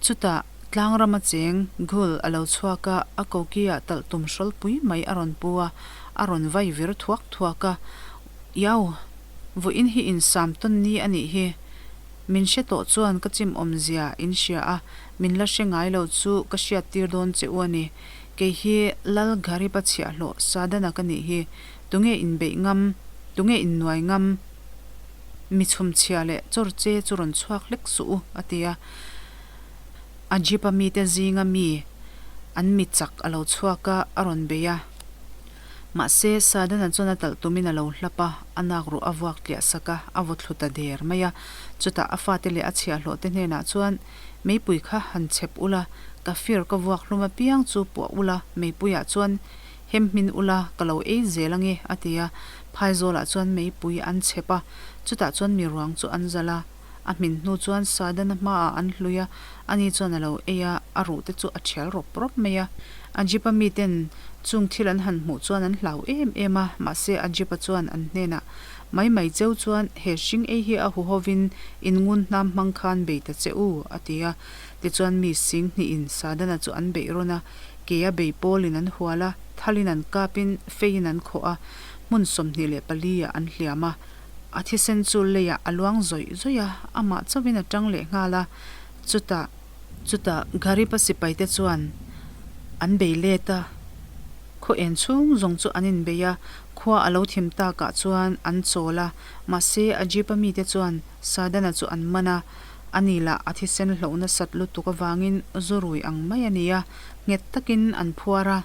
Chutah tlangrama cheng Gul a lo chhuak a, a koki-ah talh tum hrawlpui mai a rawn pu a, a rawn vai vir thuak thuak a, Iau, vawiin hi insam tawn ni a nih hi. Min hre tawh chuan ka chim awmzia in hria a, min la hre ngai lo chu ka hriat tir dawn che u a ni. Kei hi Lal Gariba chhiahhlawh Sadana ka nih hi. Tunge inbeih ngam? Tunge innuai ngam? Mi chhumchhia leh chawr che chu rawn chhuak hlek suh u, a ti a. Ajipa mite zinga mi an mi chak a lo chhuak a, a rawn bei a. Mahse, Sadana chuan a talh tumin a lo hlap a, a nak ruh a vuak tliah sak a, a vaw thlu ta der mai a. Chutah a fate leh a chhiahhlawhte hnenah chuan, Meipui kha han chhep ula, ka fir ka vuak hlum apiang chu puah ula, meipuiah chuan hem hmin ula, ka lo ei zel ange, a ti a. Phaizawlah chuan meipui an chhep a, chutah chuan mi ruang chu an zalh a. A hmin hnu chuan Sadana hmaah an hlui a, ani chuan a lo ei a, a ruh te chu a thial rawp rawp mai a. Ajipa miten chung thil an han hmuh chuan an hlau em em a, mahse Ajipa chuan an hnenah, Mai mai cheu chuan he hring ei hi a huhovin in ngun hnam hmang khan bei ta che u, a ti a. Tichuan mi sing hnihin Sadana chu an beih rawn a, kea bei pawlin an hual a, thalin an kapin feiin an khawh a, hmun 24 ah an hliam a. A thisen chu leiah a luang zawih zawih a, amah chauhin a tang leh nghal a, chutah. Chutah Garipa sipaite chuan an bei let a, khaw en chhung zawng chu an inbei a, khua a lo thim takah chuan an chawl a, mahse Ajipa mite chuan Sadana chu an man a, ani lah a thisen hloh nasat lutuk avangin zu rui ang mai a ni a, nghet takin an phuar a.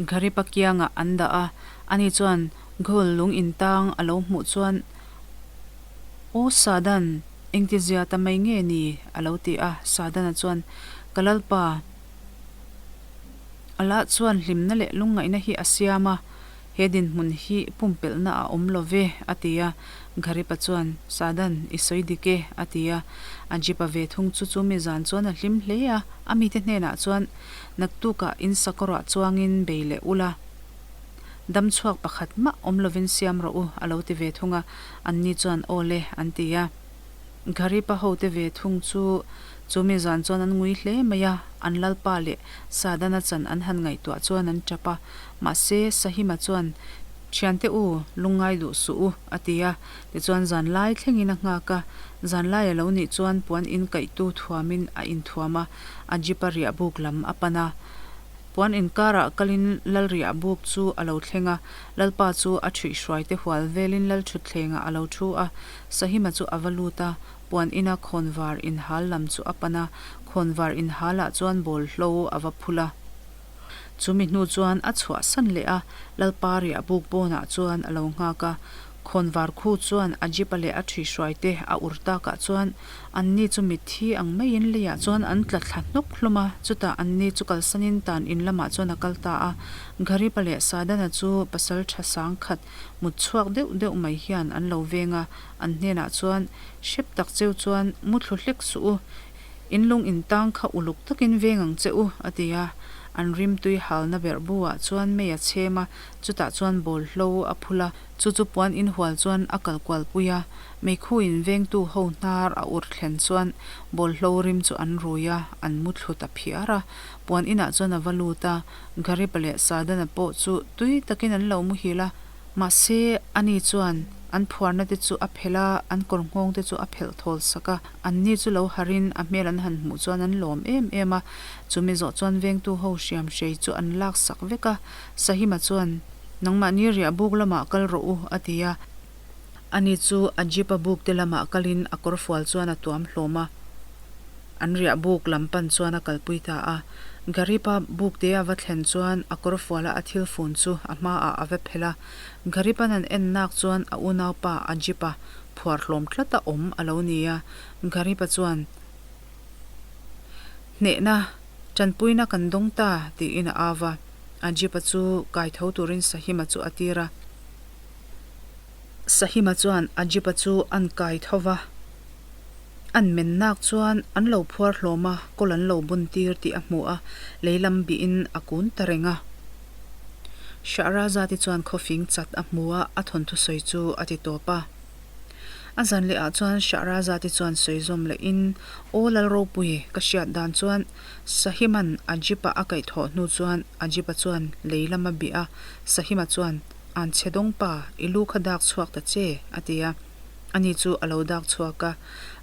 Garipa kiangah an dah a, ani chuan Ghul lung intang a lo hmuh chuan, Aw Sadan, engtizia ta mai nge ni? a lo ti a. Sadana chuan, Ka lalpa, Allah chuan hlimna leh lungngaihna hi a siam a, he dinhmun hi pumpelhna a awm lo ve, a ti a. Gharipa chuan, Sadan, i sawi dik e, a ti a. Ajipa ve thung chu chumi zan chuan a hlim hle a, a mite hnenah chuan, Naktukah in sakawrah chuangin bei leh ula. Dam chhuak pakhat mah awm lovin siam rawh u, a lo ti ve thung a. Anni chuan, Aw le, an ti a. Gharipa hote ve thung chu chumi zan chuan an ngui hle mai a, an lalpa leh Sadana chan an han ngaihtuah chuan an tap a. Mahse, Sahima chuan, Thiante u, lungngai duh suh u, a ti a. Tichuan zan lai thlengin a nghak a. Zan lai a lo nih chuan puan inkaihtu thuamin a inthuam a, a jeep-a riahbuk lam a pan a. Puan inkarah kalin Lalriah buk chu a lo thleng a, Lalpa chu a ṭhuihhruaite hual velin Lalṭhutthlengah a lo ṭhu a. Sahima chu a va lut a, puan ina khawnvar inhal lam chu a pan a, khawnvar inhalah chuan bawlhlo a va phul a. Chumi hnu chuan a chhuahsan leh a, Lalpa riah buk pawnah chuan a lo nghak a. Khawnvar khu chuan a jeep-a leh a ṭhuihhruaite a ur takah chuan Anni chu mitthi ang maiin leiah chuan an tla thla hnawk hlawm a, chutah anni chu kalsanin tan in lamah chuan a kal ta a. Gharipa leh Sadana chu pasal tha sang khat mut chhuak deuh deuh mai hian an lo veng a, an hnenah chuan, Hrep tak cheu chuan mu thlu hlek suh u, in lung in tang kha uluk takin veng ang che u, a ti a. An rimtui halna berhbu-ah chuan mei a chhem a, chutah chuan bawlhlo a phul a. Chu chu puan inhual chuan a kal kual pui a, meikhuin vengtu ho hnar a ur thlen chuan bawlhlo rim chu an rui a, an mu thlu ta phiar a. Puan inah chuan a va lut a, Garipa leh Sadana pawh chu tui takin an lo muhil a. Mahse, ani chuan an phuarna te chu a phelh a, an kawr nghawng te chu a phelh thawl sak a. Anni chu lo harin a hmel an han hmuh chuan an lawm em em a. Chumi zawh chuan vengtu ho hriam hrei chu an lak sak vek a. Sahima chuan, Nangmahni riah buk lamah kal rawh u, a ti a. Ani chu a jeep a buk te lamah kalin a kawr fual chuan a tuam hlawm a. An riah buk lam pan chuan a kalpui ta a. Garipa buk te a va thlen chuan a kawr fuala a thil fun chu a hmaah a va phelh a. Garipan an en nak chuan a unaupa a jeep a phuar hlawm tlat a awm a lo ni a. Garipa chuan, Hnehna, tanpuina kan dawng ta, tiin a au va. A jeep a chu kai tho turin Sahima chu a tir a. Sahima chuan a jeep a chu an kai tho va. An men nak chuan an lo phuar hlawm a, kawl an lo bun tir tih a hmu a, lei lam bihin a kun ta reng a. Shahrazad-i chuan khawfing chat a hmu a, a thawnthu sawi chu a ti tawp a. A zan leh ah chuan Shahrazad-i chuan sawi zawm lehin, Aw Lalropui, ka hriat dan chuan Sahiman Ajip-a a kaihthawh hnu chuan Ajip-a chuan lei lam a bih a, Sahima chuan, Anchhe dawngpa, i lu kha dak chhuak ta che, a ti a. Ani chu a lo dak chhuak a,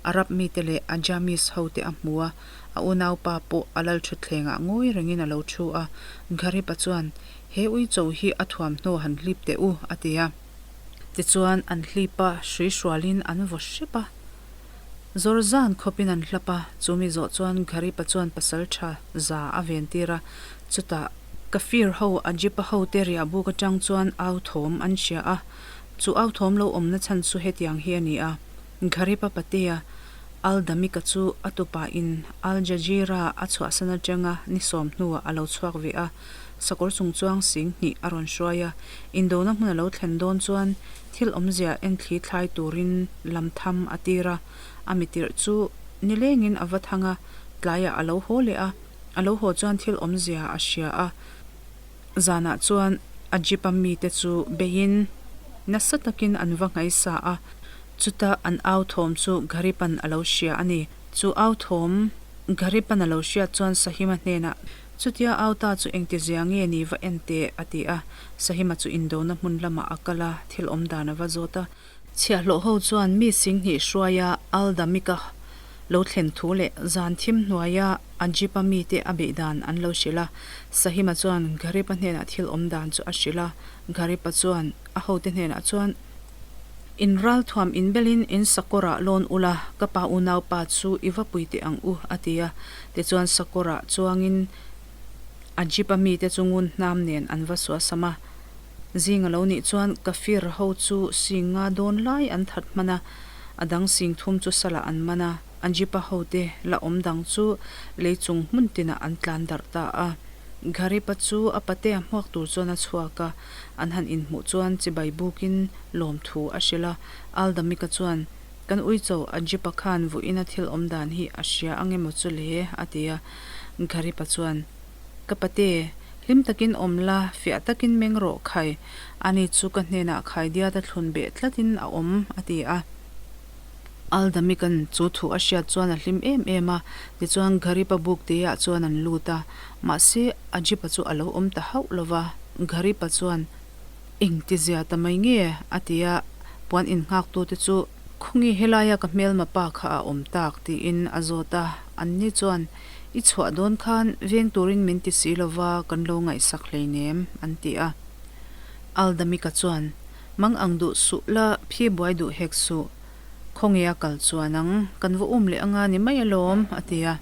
Arab mite leh Ajamis hote a hmu a, a unaupa pawh a lal thutthlengah ngawi rengin a lo thu a. Gharipa chuan, He uicho hi a thuamhnaw han hlip teh u, a ti a. Tichuan an hlip a, hrui hrualin an vaw hrep a. Zawr zan khawpin an hlap a, chu mi zawh chuan Gharipa chuan pasal tha za a ventir a, chutah Kafir ho Ajipa hote riahbuk atang chuan au thawm an hria a, Chu authawm lo awmna chhan chu hetiang hi a ni a, Gharipa Patea, Al-Damika chu a tupain Al-Jazeera a chhuahsan atanga ni sawm hnuah a lo chhuak ve a, sakawr chungchuang sing hnih a rawn hruai a, indona hmun a lo thlen dawn chuan thil awmzia enthli thlai turin lam tham a tir a, a mitirh chu nilengin a va thang a, tlaiah a lo haw leh a, a lo haw chuan thil awmzia a hria a. Zanah chuan a jeep a mite chu beiin nasa takin an va nghaisa a, chuta an au thawm chu Garipan a lo hria a ni. Chu au thawm Garipan a lo hriat chuan Sahima hnenah, Chutia au ta chu engtizia nge ni va en teh? a ti a. Sahima chu indona hmun lamah a kal a, thil awm dan a va zawt a. Chhiahhlawh ho chuan mi singhnih hruaia Al-Damika lo thlen thu leh zan thim hnuaia Ajipa mite a beih dan an lo hrilh a. Sahima chuan Garipa hnenah thil awm dan chu a hrilh a. Garipa chuan a hote hnenah chuan, In ralthuam inbelin in sakawrah lawn ula, ka pa unaupa chu i va pui teh ang u, a ti a. Tichuan sakawrah chuangin Ajipa mite chu ngun hnam nen an va suasam a. Zing a lo nih chuan Kafir ho chu sing nga dawn lai an that hman a, a dang sing thum chu salah an man a, Ajipa hote la awm dang chu lei chung hmun tinah an tlan darh ta a. Gharipa chu a patea hmuak tur chuan a chhuak a, an han inhmuh chuan chibai bukin lawmthu a hrilh a. Aldamika chuan, Kan uicho Ajipa khan vuina thil awm dan hi a hria ang emaw chu le? a ti a. Gharipa chuan, Ka pate, hlim takin awm la, fiah takin meng rawh khai. Ani chu ka hnenah khaidiat a thlun beh tlatin a awm, a ti a. Aldamikan chu thu a hriat chuan a hlim em em a, tichuan Gharipa buk teah chuan an lut a. Mahse, Ajipa chu a lo awm ta hauh lo va. Gharipa chuan, Engtizia ta mai nge? a ti a, puan innghaktute chu, Khawnge helaia ka hmelma pa kha a awm tak? tiin a zawt a. Anni chuan, I chhuah dawn khan veng turin min ti si lova kan lo ngaihsak hleinem, an ti a. Aldamika chuan, Mang ang duh suh la, phi buai duh hek suh. Khawnge a kal chuan ang, kan va um leh anga ni mai alawm, a ti a.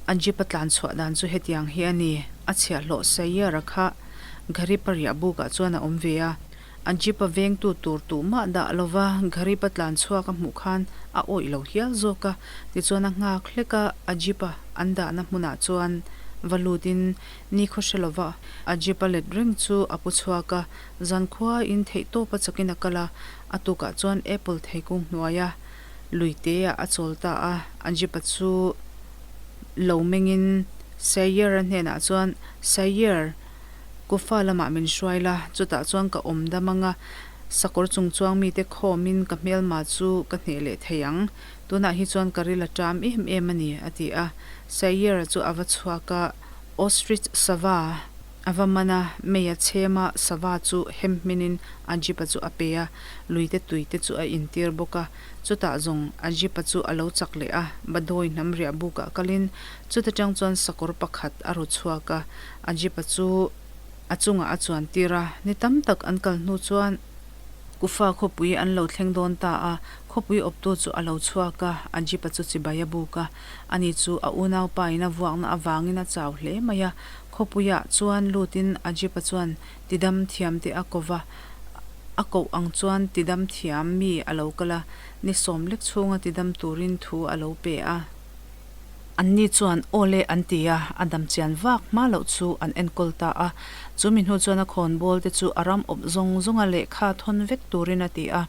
A jeep a tlan chhuah dan chu hetiang hi a ni, a chhiahhlawh Sayera kha Garipa riah bukah chuan a awm ve a. A jeep a vengtu tur tuhmah dah lova Gharib a tlan chhuak a hmuh khan a awih lo hial zawk a, tichuan a nghak hlek a, a jeep a an dahna hmunah chuan va lutin nikhaw hre lova a jeep a let reng chu a pu chhuak a, zankhua in theihtawp a chakin a kal a, a tukah chuan apple theikung hnuaia lui te ah a chawl ta a, a jeep a chu lo mengin. Sayer-a hnenah chuan, Sayer, Kufa lamah min hruai la, chutah chuan ka awm dam anga, sakawr chung chuang mite khawmin ka hmelma chu ka hneh leh thei ang. Tunah hi chuan ka ril a ṭam em em a ni, a ti a. Sayer-a chu a va chhuak a, ostrich sava a va man a, mei a chhem a, sava chu hem hminin Ajip-a chu a pe a, luite tuite chu a intir bawk a. Chutah zawng Ajip-a chu a lo chak leh a, Badawi hnam riah bukah kalin chuta tang chuan sakawr pakhat a ru chhuak a, Ajip-a chu a chungah a chuan tir a. Ni tam tak an kal hnu chuan Kufa khawpui an lo thleng dawn ta a, khawpui awptu chu a lo chhuak a, Ajip-a chu chibai a buk a. Ani chu a unaupa in a vuakna avangin a chau hle mai a, khawpuiah chuan lutin Ajip-a chuan tidam thiamte a ko va, a koh ang chuan tidam thiam mi a lo kal a, ni sawm lek chhunga tidam turin thu a lo pe a. Anni chuan aw le an ti a, a dam chian vak hma loh chu an enkawl ta a. Chu mi hnu chuan a khawnbawl te chu a ram awp zawng zawnga lehkha thawn vek turin a ti a.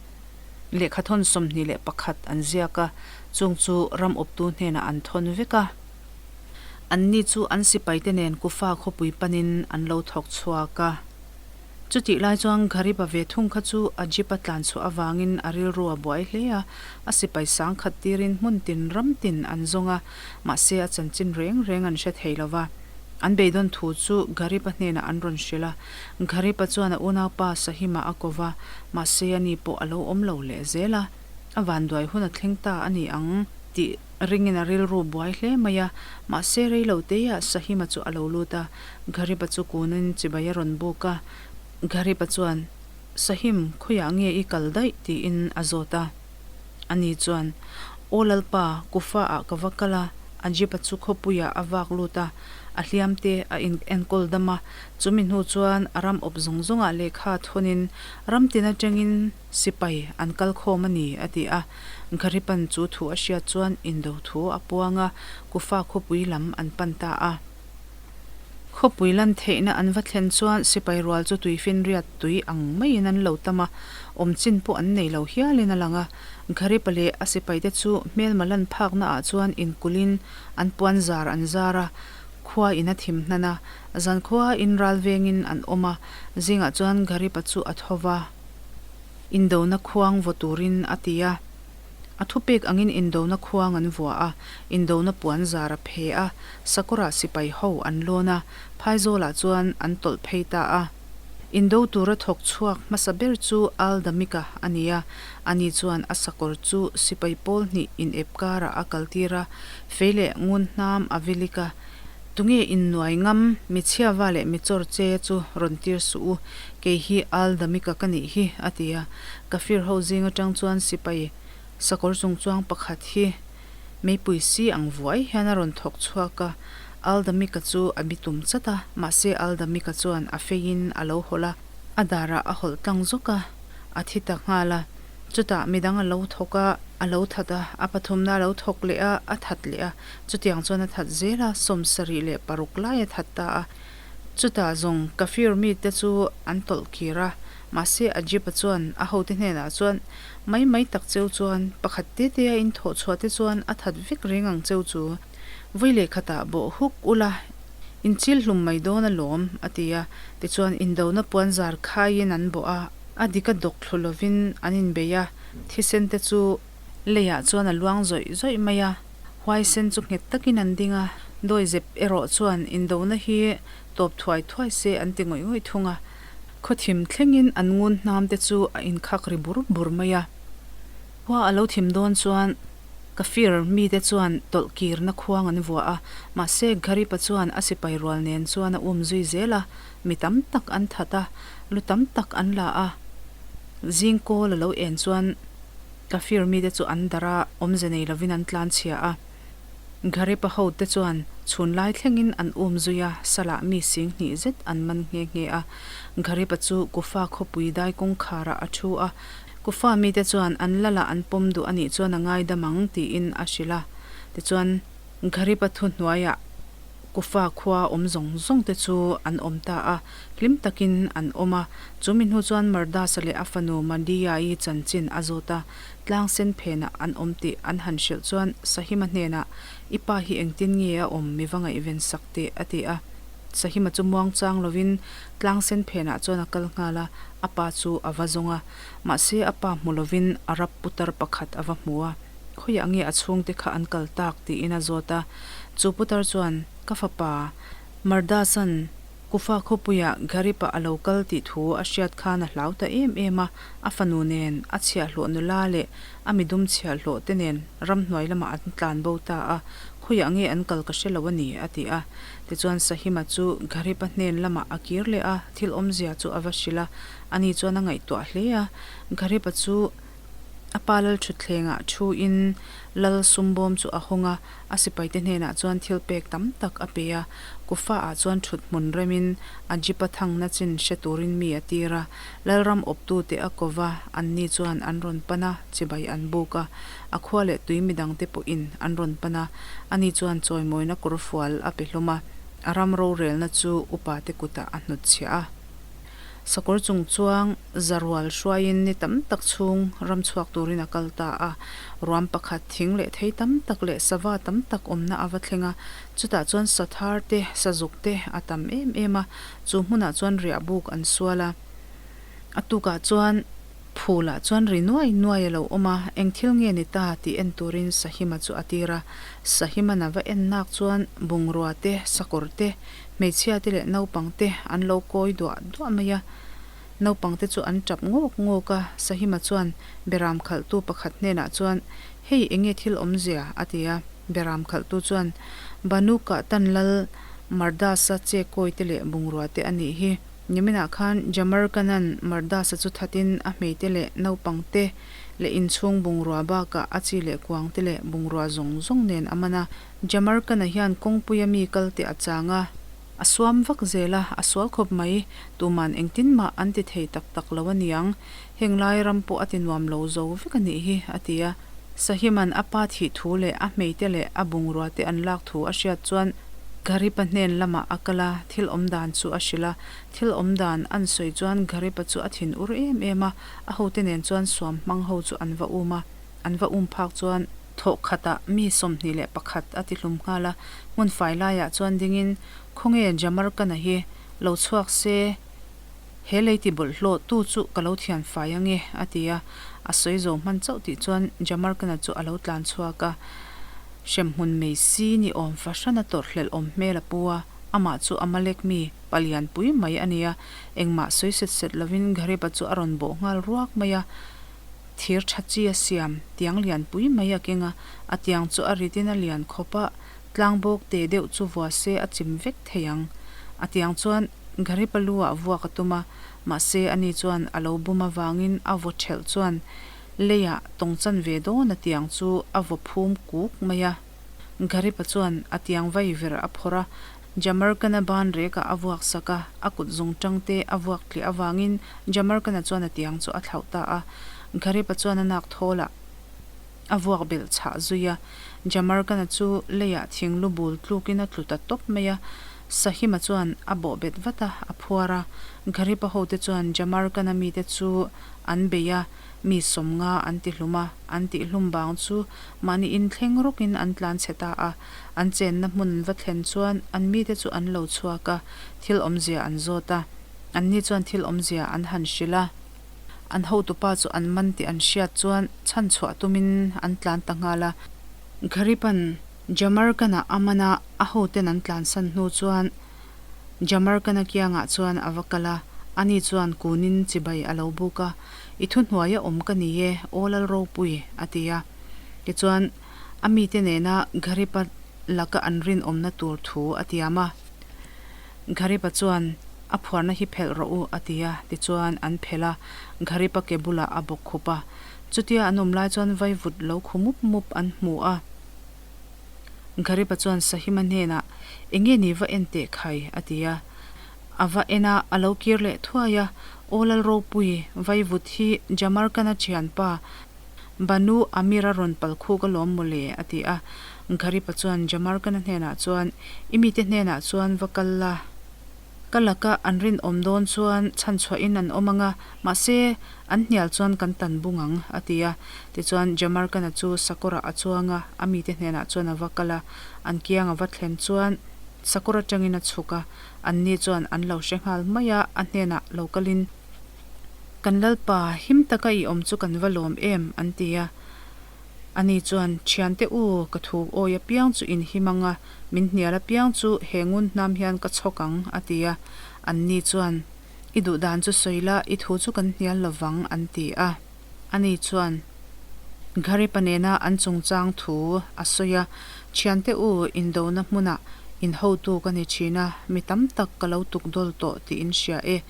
Lehkha thawn 21 an ziak a, chung chu ram awptu hnenah an thawn vek a. Anni chu an sipaite nen Kufa khawpui panin an lo thawk chhuak a. Chutih lai chuan Ghariba ve thung kha chu a jeep a tlan chhuah avangin a rilru a buai hle a, a sipai sang khat tirin hmun tin ram tin an zawng a, mahse a chanchin reng reng an hre thei lo va. An beidawn thu chu Ghariba hnenah an rawn hrilh a, Ghariba chuan a unaupa Sahima a ko va, mahse ani pawh a lo awm lo leh zel a, a vanduai hun a thleng ta a ni ang tih Ringin a rilru buai hle mai a, mahse rei lo teiah Sahima chu a lo lut a, Ghariba chu kunin chibai a rawn buk a. Ghariba chuan, Sahim, khawiah nge i kal daih? tiin a zawt a. Ani chuan, Aw Lalpa, Kufa ah ka va kal a, Ajiba chu khawpuiah a vak lut a, a hliam te a in enkawl dam a, chumi hnu chuan a ram awp zawng zawngah lehkha thawnin ram tin atangin Sipai an kal khawm a ni, a ti a. Gharipan chu thu a hriat chuan indo thu a puang a, Kufa khawpui lam an pan ta a. Khawpui lan theihna an va thlen chuan sipai rual chu tuifinriat tui ang maiin an lo tam a, awm chin pawh an nei lo hialin a lang a. Gharipa leh a sipaite chu hmelma lan phaknaah chuan inkulhin an puan zar an zar a, khua in a thim hnan a, zankhua in ral vengin an awm a, zingah chuan Gharipa chu a tho va. Indona khuang vaw turin a ti a. A thupek angin indona khuang an vua a, indona puan zar a phe a, sakawrah sipai ho an lawn a, phaizawlah chuan an tawlh phei ta a. Indo tura thawk chhuak hmasa ber chu Aldamika a ni a, ani chuan a sakawr chu sipai pawl hnih inep karah a kaltir a, fei leh ngun hnam a vilik a, Tunge innuai ngam, mi chhiava leh mi chawr che chu rawn tir suh u, kei hi Aldamika ka nih hi, a ti a. Kafir ho zing atang chuan sipai sakawr chungchuang pakhat hi meipui si ang vuai hian a rawn thawk chhuak a, Aldamika chu a bitum chat a, mahse Aldamika chuan a feiin a lo hawlh a, a darah a hawlh tlang zawk a, a thi ta nghal a. Chutah midang a lo thawk a, a lo that a, a pathumna a lo thawk leh a, a that leh a. Chutiang chuan a that zel a, 76 lai a that ta a. Chutah zawng Kafir mite chu an tawlh kir a, mahse Ajipa chuan a hote hnenah chuan, Mai mai tak cheu chuan, pakhat te te a in thawh chhuah te chuan a that vek reng ang cheu chu. Vawi leh khatah bawh huk ula, in chil hlum mai dawn alawm, a ti a. Tichuan indona puan zar khaiin an bawh a. A dik a dawk thlu lovin an inbei a, thisen te chu leiah chuan a luang zawih zawih mai a. Huaisen chu nghet takin an ding a, dawizep erawh chuan indona hi tawp thuai thuai se an ti ngawih ngawih thung a. Khawthim thlengin an ngun hnam te chu a inkhak ri bur bur mai a. Khua a lo thim dawn chuan Kafir mite chuan tawlh kirna khuang an vuah a, mahse Gharipa chuan a sipai rual nen chuan a um zui zel a. Mi tam tak an that a, lu tam tak an la a. Zing kawl a lo en chuan Kafir mite chu an darh a, awmze nei lovin an tlan chhia a. Gharipa hote chuan chhun lai thlengin an um zui a, salah mi sing hnih zet an man nghe nghe a. Gharipa chu Kufa khawpui dai kawngkharah a thu a, Kufa mite chuan an lalah an pawm duh a nih chuan a ngaidam ang tiin a hrilh a. Tichuan, Gharipa thuhnuaiah. Kufa khua awm zawng zawng te chu an awm ta a, hlim takin an awm a. Chu mi hnu chuan Mardasa leh a fanu Madiya-i chanchin a zawt a, tlang sen phenah an awm tih an han hrilh chuan Sahima hnenah, I pa hi engtin nge a awm mi va ngaihven sak teh a ti a. Sahima chu muang chang lovin tlang sen phenah chuan a kal nghal a, a pa chu a va zawng a. Mahse a pa hmu lovin Arab putar pakhat a va hmu a. Khawiah nge a chhungte kha an kal tak tiin a zawt a. Chu putar chuan, Ka fapa, Mardasan Kufa khawpuiah Gharib-ah a lo kal tih thu a hriat khan a hlau ta em em a, a fanu nen, a chhiahhlawh nula leh a midum chhiahhlawh te nen ramhnuai lamah an tlan bo ta a, khawiah nge an kal ka hre lo a ni, a ti a. Tichuan Sahima chu Gharib-a hnen lamah a kir leh a, thil awmzia chu a va hrilh a, ani chuan a ngaihtuah hle a. Gharib-a chu A pa lal thutthlengah thuin lal sumbawm chu a hawng a, a sipaite hnenah chuan thil pek tam tak a pe a. Kufa-ah chuan thut hmun remin a jeep a thangna chin hre turin mi a tir a. Lalram awptute a ko va, anni chuan an rawn pan a, chibai an buk a. A khua leh tui midangte pawhin an rawn pan a, ani chuan chawimawina kawrfual a pe hlawm a, a ram rorelna chu upate kutah a hnutchhiah a. Sakawr chung chuang zarual hruaiin ni tam tak chhung ram chhuak turin a kal ta a. Ruam pakhat thing leh thei tam tak leh sava tam tak awmna a va thleng a. Chutah chuan sathar te, sazuk te a tam em em a. Chu hmunah chuan riah buk an sual a. A tukah chuan phulah chuan ri nuai nuai a lo awm a, eng thil nge ni ta tih en turin Sahima chu a tir a. Sahiman a va en nak chuan bungrua te, sakawr te, Hmeichhia te leh naupang te an lo kawi duah duah mai a, naupang te chu an tap ngawk ngawk a, Sahima chuan Beram khalhtu pakhat hnenah chuan, Hei enge thil awmzia? a ti a, Beram khalhtu chuan, Banu Kahtan lal Mardasa che kawi te leh bungrua te a nih hi. Niminah khan Jamarkanan Mardasa chu thatin a hmeite leh naupang te leh inchhung bungrua bakah a chi leh kuang te leh bungrua zawng zawng nen a man a, Jamarkana hian kawngpuia mi kal te a chang a, a suam vak zel a, a sual khawp mai, tuman engtin mah an ti thei tak tak lo a niang, heng lai ram pawh a ti nuam lo zo vek a nih hi, a ti a. Sahiman a pa thih thu leh a hmeite leh a bungrua te an lak thu a hriat chuan Garipa hnen lamah a kal a, thil awm dan chu a hrilh a, thil awm dan an sawi chuan Garipa chu a thin ur em em a, a hote nen chuan suam hmang ho chu an va um a. An va um phak chuan thawh khatah mi 21 a ti hlum nghal a, hmun fai laiah chuan dingin, Khawnge Jamarkana hi lo chhuak se, he lei ti bawlhhlawh tu chu ka lo thian fai ange, a ti a. A sawi zo hman chauh tih chuan Jamarkana chu a lo tlan chhuak a, hremhmun mei si ni awm fahran a tawrhhlelh awm hmel a pu a, amah chu Amalek mi palian pui mai a ni a, engmah sawi set set lovin Gariba chu a rawn bawh nghal ruak mai a. Thir tha chi a siam, tiang lian pui mai a keng a, a tiang chu a rit in a lian khawp a, tlang bawk te deuh chu vua se a chim vek thei ang. A tiang chuan Garipa lu ah vuak a tum a, mahse ani chuan a lo bum avangin a vaw thelh chuan leiah tawng chan ve dawn a tiang chu a vaw phum kuk mai a. Garipa chuan a tiang vai ver a phawrh a, Jamarkana ban rekah a vuak sak a, a kut zung tang te a vuak tliah avangin Jamarkana chuan a tiang chu a thlauh ta a. Garipa chuan a nak thawlah a vuak belh chhah zui a. Jamarkana chu leiah thing lu bul tlukin a tlu ta tawp mai a. Sahima chuan a bawh bet vat a, a phuar a. Garipa hote chuan Jamarkana mite chu an bei a, mi 50 an ti hlum a, an tihhlum bang chu mahni inthleng rawkin an tlan chhe ta a. An chenna hmun an va thlen chuan an mite chu an lo chhuak a, thil awmzia an zawt a. Anni chuan thil awmzia an han hrilh a. An hotupa chu an man tih an hriat chuan chhan chhuah tumin an tlan ta nghal a. Gharipan Jamarkana a man a, a hoten an tlansan hnu chuan Jamarkana kiangah chuan a va kal a. Ani chuan kunin chibai a lo buk a, I thuhnuaia awm ka ni e, aw Lalropui, a ti a. Tichuan. A mite nena Gharipa laka an rinawmna tur thu a tiam a. Gharipa chuan, A phuarna hi phelh rawh u, a ti a. Tichuan, an phelh a, Gharipa ke bulah a bawk khup a. Chutia an awm lai chuan vaivut lo khu mup mup an hmu a. Gharipa chuan Sahima hnenah, Enge ni va en teh khai? a ti a. A va en a, a lo kir leh thuai a, Aw Lalropui, vaivut hi Jamarkana thianpa, Banu Amir a rawn pal khuk alawm mawle, a ti a. Gharipa chuan Jamarkana hnenah chuan, I mite hnenah chuan va kal la. Ka laka an rinawm dawn chuan chhanchhuahin an awm ang a, mahse, an hnial chuan kan tan bung ang, a ti a. Tichuan, Jamarkana chu sakawrah a chuang a, a mite hnenah chuan a va kal a. An kiang a va thlen chuan sakawr atangin a chhuk a, anni chuan an lo hre nghal mai a, a hnenah lo kalin, Kan Lalpa, him taka i awm chu kan va lawm em? an ti a. Ani chuan, Thiante u, ka thu awi apiang chu in him ang a, min hnial apiang chu he ngun hnam hian ka chhawk ang, a ti a. Anni chuan, I duh dan chu sawi la, i thu chu kan hnial lo vang, an ti a. Ani chuan, Gharipa nena an chungchang thu a sawi a, Thiante u, indona hmunah in hotu ka ni thin a, mi tam tak ka lo tukdawl tawh tih in hria e.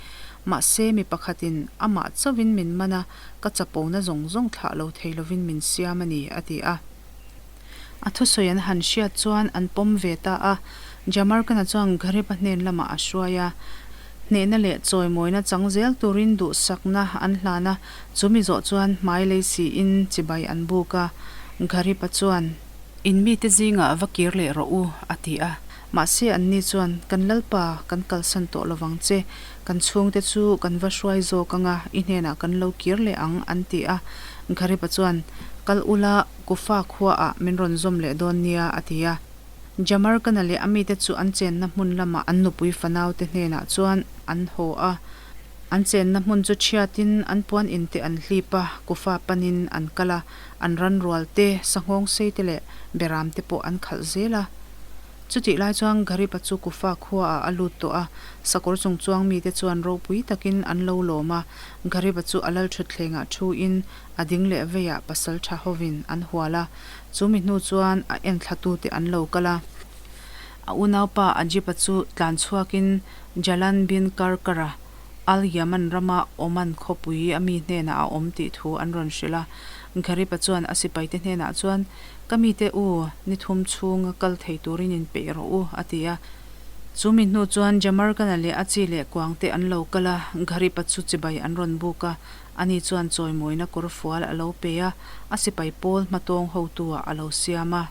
Mahse, mi pakhatin amah chauhin min man a, Ka chapona zawng zawng thlah lo thei lovin min siam a ni, a ti a. A thusawi an han hriat chuan an pawm ve ta a. Jamarkana chuan Gharib-a hnen lamah a hruai a. Hnehna leh chawimawina chang zel turin duhsakna an hlan a, chumi zawh chuan hmai lei siin chibai an buk a. Gharib-a chuan. In mite zingah va kir leh rawh u, a ti a. Mahse anni chuan, Kan Lalpa, kan kalsan tawh lovang che. Kan chhungte chu kan va hruai zawk anga i hnenah kan lo kir leh ang, an ti a. Gharipa chuan, Kal ula, Kufa khuaah min rawn zawm leh dawn nia, a ti a. Jamarkana leh a mite chu an chenna hmun lamah an nupui fanaute hnenah chuan an haw a. An chenna hmun chu chhiatin an puan inte an hlip a, Kufa panin an kal a, an ranrual te, sanghawng sei te leh beram te pawh an khalh zel a. Chutih lai chuan Gharipa chu Kufa khuaah a lut tawh a, sakawr chung chuang mite chuan ropui takin an lo lawm a. Gharipa chu a lal thutthlengah thuin a ding leh veiah pasal tha hovin an hual a, chu mi hnu chuan a enthlatute an lo kal a. A unaupa Ajipa chu tlan chhuakin Jalan bin Karkara, Al Yaman rama Oman khawpui a mi hnenah a awm tih thu an rawn hrilh a. Gharipa chuan a sipaite hnenah chuan, Ka mite u, ni thum chhunga kal thei turin inpeih rawh u, a ti a. Chu mi hnu chuan Jamarkana leh a chi leh kuangte an lo kal a, Gharipa chu chibai an rawn buk a. Ani chuan chawimawina kawr fual a lo pe a, a sipai pawl hmatawng hotu-ah a lo siam a.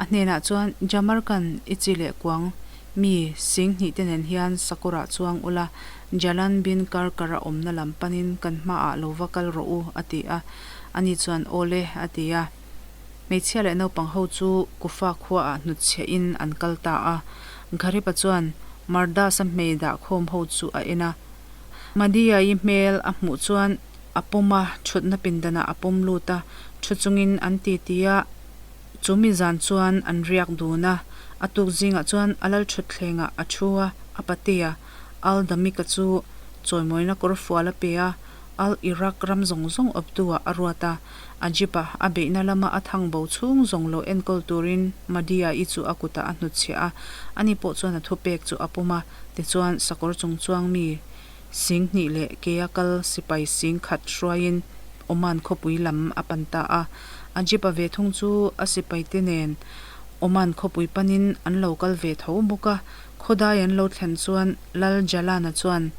A hnenah chuan, Jamarkan, i chi leh kuang mi sing hnih te nen hian sakawrah chuang ula, Jalan bin Karkar a awmna lam panin kan hmaah lo va kal rawh u, a ti a. Ani chuan, Aw le, a ti a. Hmeichhia leh naupang ho chu Kufa khuaah hnutchhiahin an kal ta a. Gharipa chuan Mardas-a hmei dah khawm ho chu a en a. Madiya-i hmel a hmuh chuan a pawm a, thutna pindanah a pawm lut a, thu chungin an titi a. Chu mi zan chuan an riak dun a, a tuk zingah chuan a lal thutthlengah a thu a, a patea Al Damika chu chawimawina kawr fual a pe a, Al Iraq ram zawng zawng awptu-ah a ruat a, Ajip-a a beihna lama a thang bo chhung zawng lo enkawl turin Madiya-i chu a kutah a hnutchhiah a, ani pawh chuan a thupek chu a pawm a, tichuan sakawr chung chuang mi Sing hnih leh kea kal sipai sing khat hruaiin Oman khawpui lam a pan ta a. Ajipa ve thung chu a sipaite nen Oman khawpui panin an lo kal ve tho bawk a. Khawdai an lo thlen chuan Lal Jalana chuan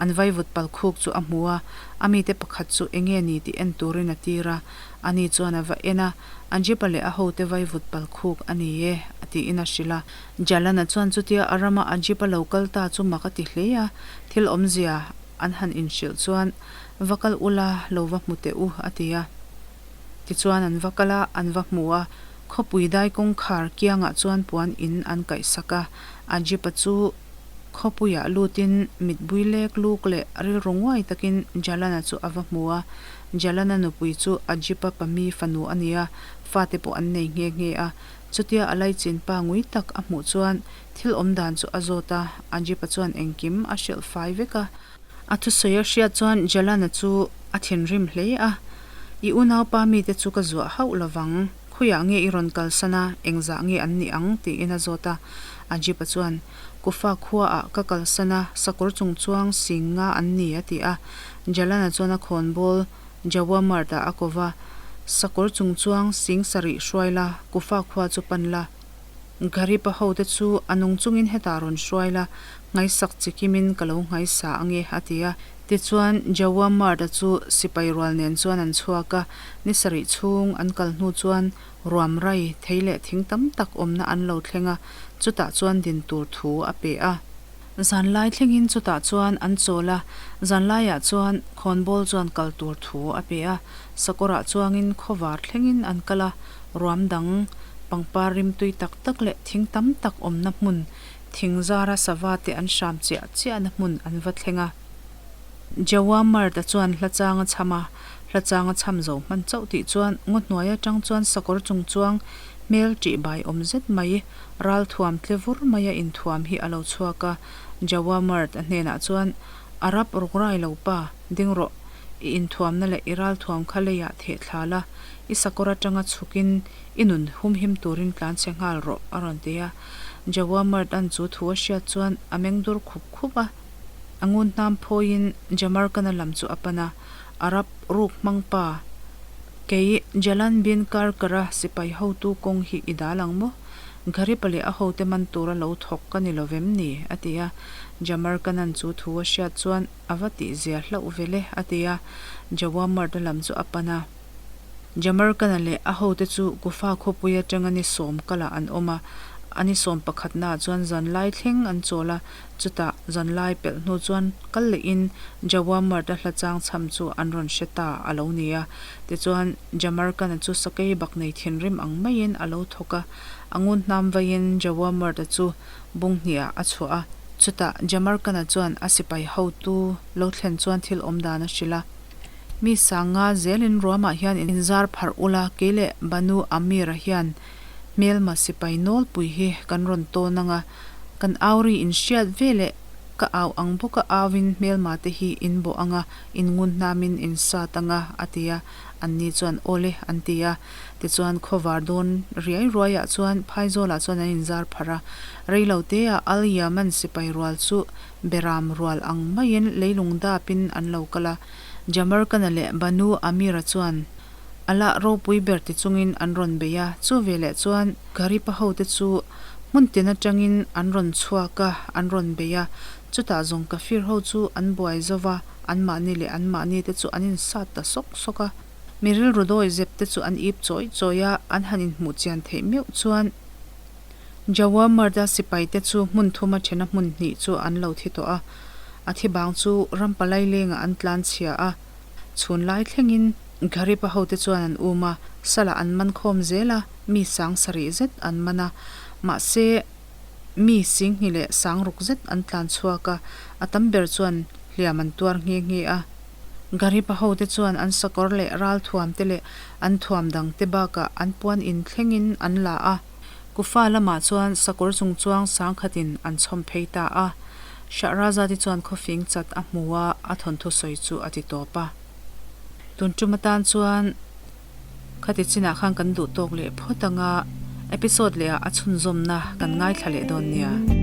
an vaivut pal khuk chu a hmu a, a mite pakhat chu enge ni tih en turin a tir a. Ani chuan a va en a, Ajipa leh a hote vaivut pal khuk a ni e, tiin a hrilh a. Jalana chuan chutia a rama Ajip a lo kal ta chu mak a ti hle a, thil awmzia an han inhrilh chuan, Va kal ula, lo va hmu teh u, a ti a. Tichuan an va kal a, an va hmu a, khawpui dai kawngkhar kiangah chuan puan in an kaihsak a. Ajipa chu khawpuiah lutin mitbui lek luk leh rilru nguai takin Jalana chu a va hmu a. Jalana nupui chu Ajipa pami fanu a ni a, fate pawh an nei nghe nghe a. Chutia a laichin pa ngui tak a hmuh chuan thil awm dan chu a zawt a, Ajipa chuan engkim a hrilh fai vek a. A thusawi a hriat chuan Jalana chu a thinrim hle a, I unaupa mite chu ka zuah hauh lovang, khawiah nge i rawn kalsan a, engzah nge an nih ang? tiin a zawt a. Ajipa chuan, Kufa khuaah ka kalsan a, sakawr chung chuang sing nga an ni, a ti a. Jalana chuan a khawnbawl Jawamart-ah a ko va, Sakawr chung chuang sing sarih hruai la, Kufa khua chu pan la. Gharipa hote chu a nung chungin hetah rawn hruai la, nghaisak chi kimin ka lo nghaisa ange, a ti a. Tichuan, Jawamard-a chu sipai rual nen chuan an chhuak a, ni sarih chhung an kal hnu chuan ruam rai thei leh thing tam tak awmna an lo thleng a, chutah chuan din tur thu a pe a. Zanlai thlengin chutah chuan an chawl a, zanlaiah chuan khawnbawl chuan kal tur thu a pe a, sakawrah chuangin khawvar thlengin an kal a, ruam dang pangpar rimtui tak tak leh thing tam tak awmna hmun Thing zara sava te an hram chiah chiahna hmun an va thleng a. Jawamarta chuan hla chang a chham a, hla chang a chham zo hman chauh tih chuan ngaw hnuai atang chuan sakawr chung chuang hmel ṭih bai awm zet mai, ral thuam tle vur maia inthuam hi a lo chhuak a. Jawamart a hnenah chuan, Arab rukrai lo pa, ding rawh, i inthuamna leh i ral thuam kha leiah theh thla la, i sakawr atanga chhukin i nun humhim turin tlanchhe nghal rawh, a rawn ti a. Jawamardan chu thu a hriat chuan a meng dur khup khup a, a ngun hnam phawiin Jamarkana lam chu a pan a, Arab ruk hmang pa, kei Jalan bin Karkara sipai hotu kawng hi i dal ang maw? Gharipa leh a hote man tura lo thawk ka ni lovem ni? a ti a. Jamarkanan chu thu a hriat chuan a va tihzia hlauh vel e, a ti a. Jawamarda lam chu a pan a. Jamarkana leh a hote chu Kufa khawpui atanga ni sawm kalah an awm a, a ni sawm pakhatnaah chuan zanlai thleng an chawl a, chutah zanlai pelh hnu chuan kal lehin Jawamart-a hla chang chham chu an rawn hre ta a lo ni a. Tichuan, Jamarkana chu sakei bak nei thinrim ang maiin a lo thawk a, a ngun hnam vaiin Jawamart-a chu bung hnihah a chhuah a. Chutah Jamarkana chuan a sipai hotu lo thlen chuan thil awm dan a hrilh a. Mi sanga zelin ruamah hian inzar pharh ula, kei leh Banu Amir-a hian hmelma sipai nawlpui hi kan rawn tawn ang a, kan auri inhriat ve leh ka au ang bawka auin hmelma te hi in bawh ang a, in ngun hnamin in sat ang a, a ti a. Anni chuan Aw le, an ti a. Tichuan khawvar dawn riai ruaiah chuan phaizawlah chuan an inzar pharh a. Reilo teah Al-Yaman sipai rual chu Beram rual ang maiin leilung dapin an lo kal a, Jamarkana leh Banu Amira chuan Allah ropui ber ti chungin an rawn bei a, chu veleh chuan Gharipa hote chu hmun tin atangin an rawn chhuak a, an rawn bei a, chutah zawng Kafir ho chu an buai zo va, anmahni leh anmahni te chu an insat ta sawk sawk a, mi rilru dawi zep te chu an ip chawih chawih a, an han inhmuh chian theih meuh chuan. Jawamarda sipaite chu hmun thuma thena hmun hnih chu an lo thi tawh a, a thi bang chu ram palai lengah an tlan chhia a, chhun lai thlengin Gharipa hote chuan an um a, salah an man khawm zel a, mi sang sarih zet an man a, mahse mi singhnih leh sang ruk zet an tlan chhuak a, a tam ber chuan hliam an tuar nghe nghe a. Gharipa hote chuan an sakawr leh ral thuam te leh an thuam dang te bakah an puan in thlengin an la a. Kufa lamah chuan sakawr chungchuang sangkhatin an chhawm phei ta a. Shahrazad-i chuan khawfing chat a hmu a, a thawnthu sawi chu a ti tawp a. Tun tum atan chuan khati chinah khan kan duh tawk leh phawt ang a, episode lehah a chhunzawmna kan ngaithla leh dawn nia.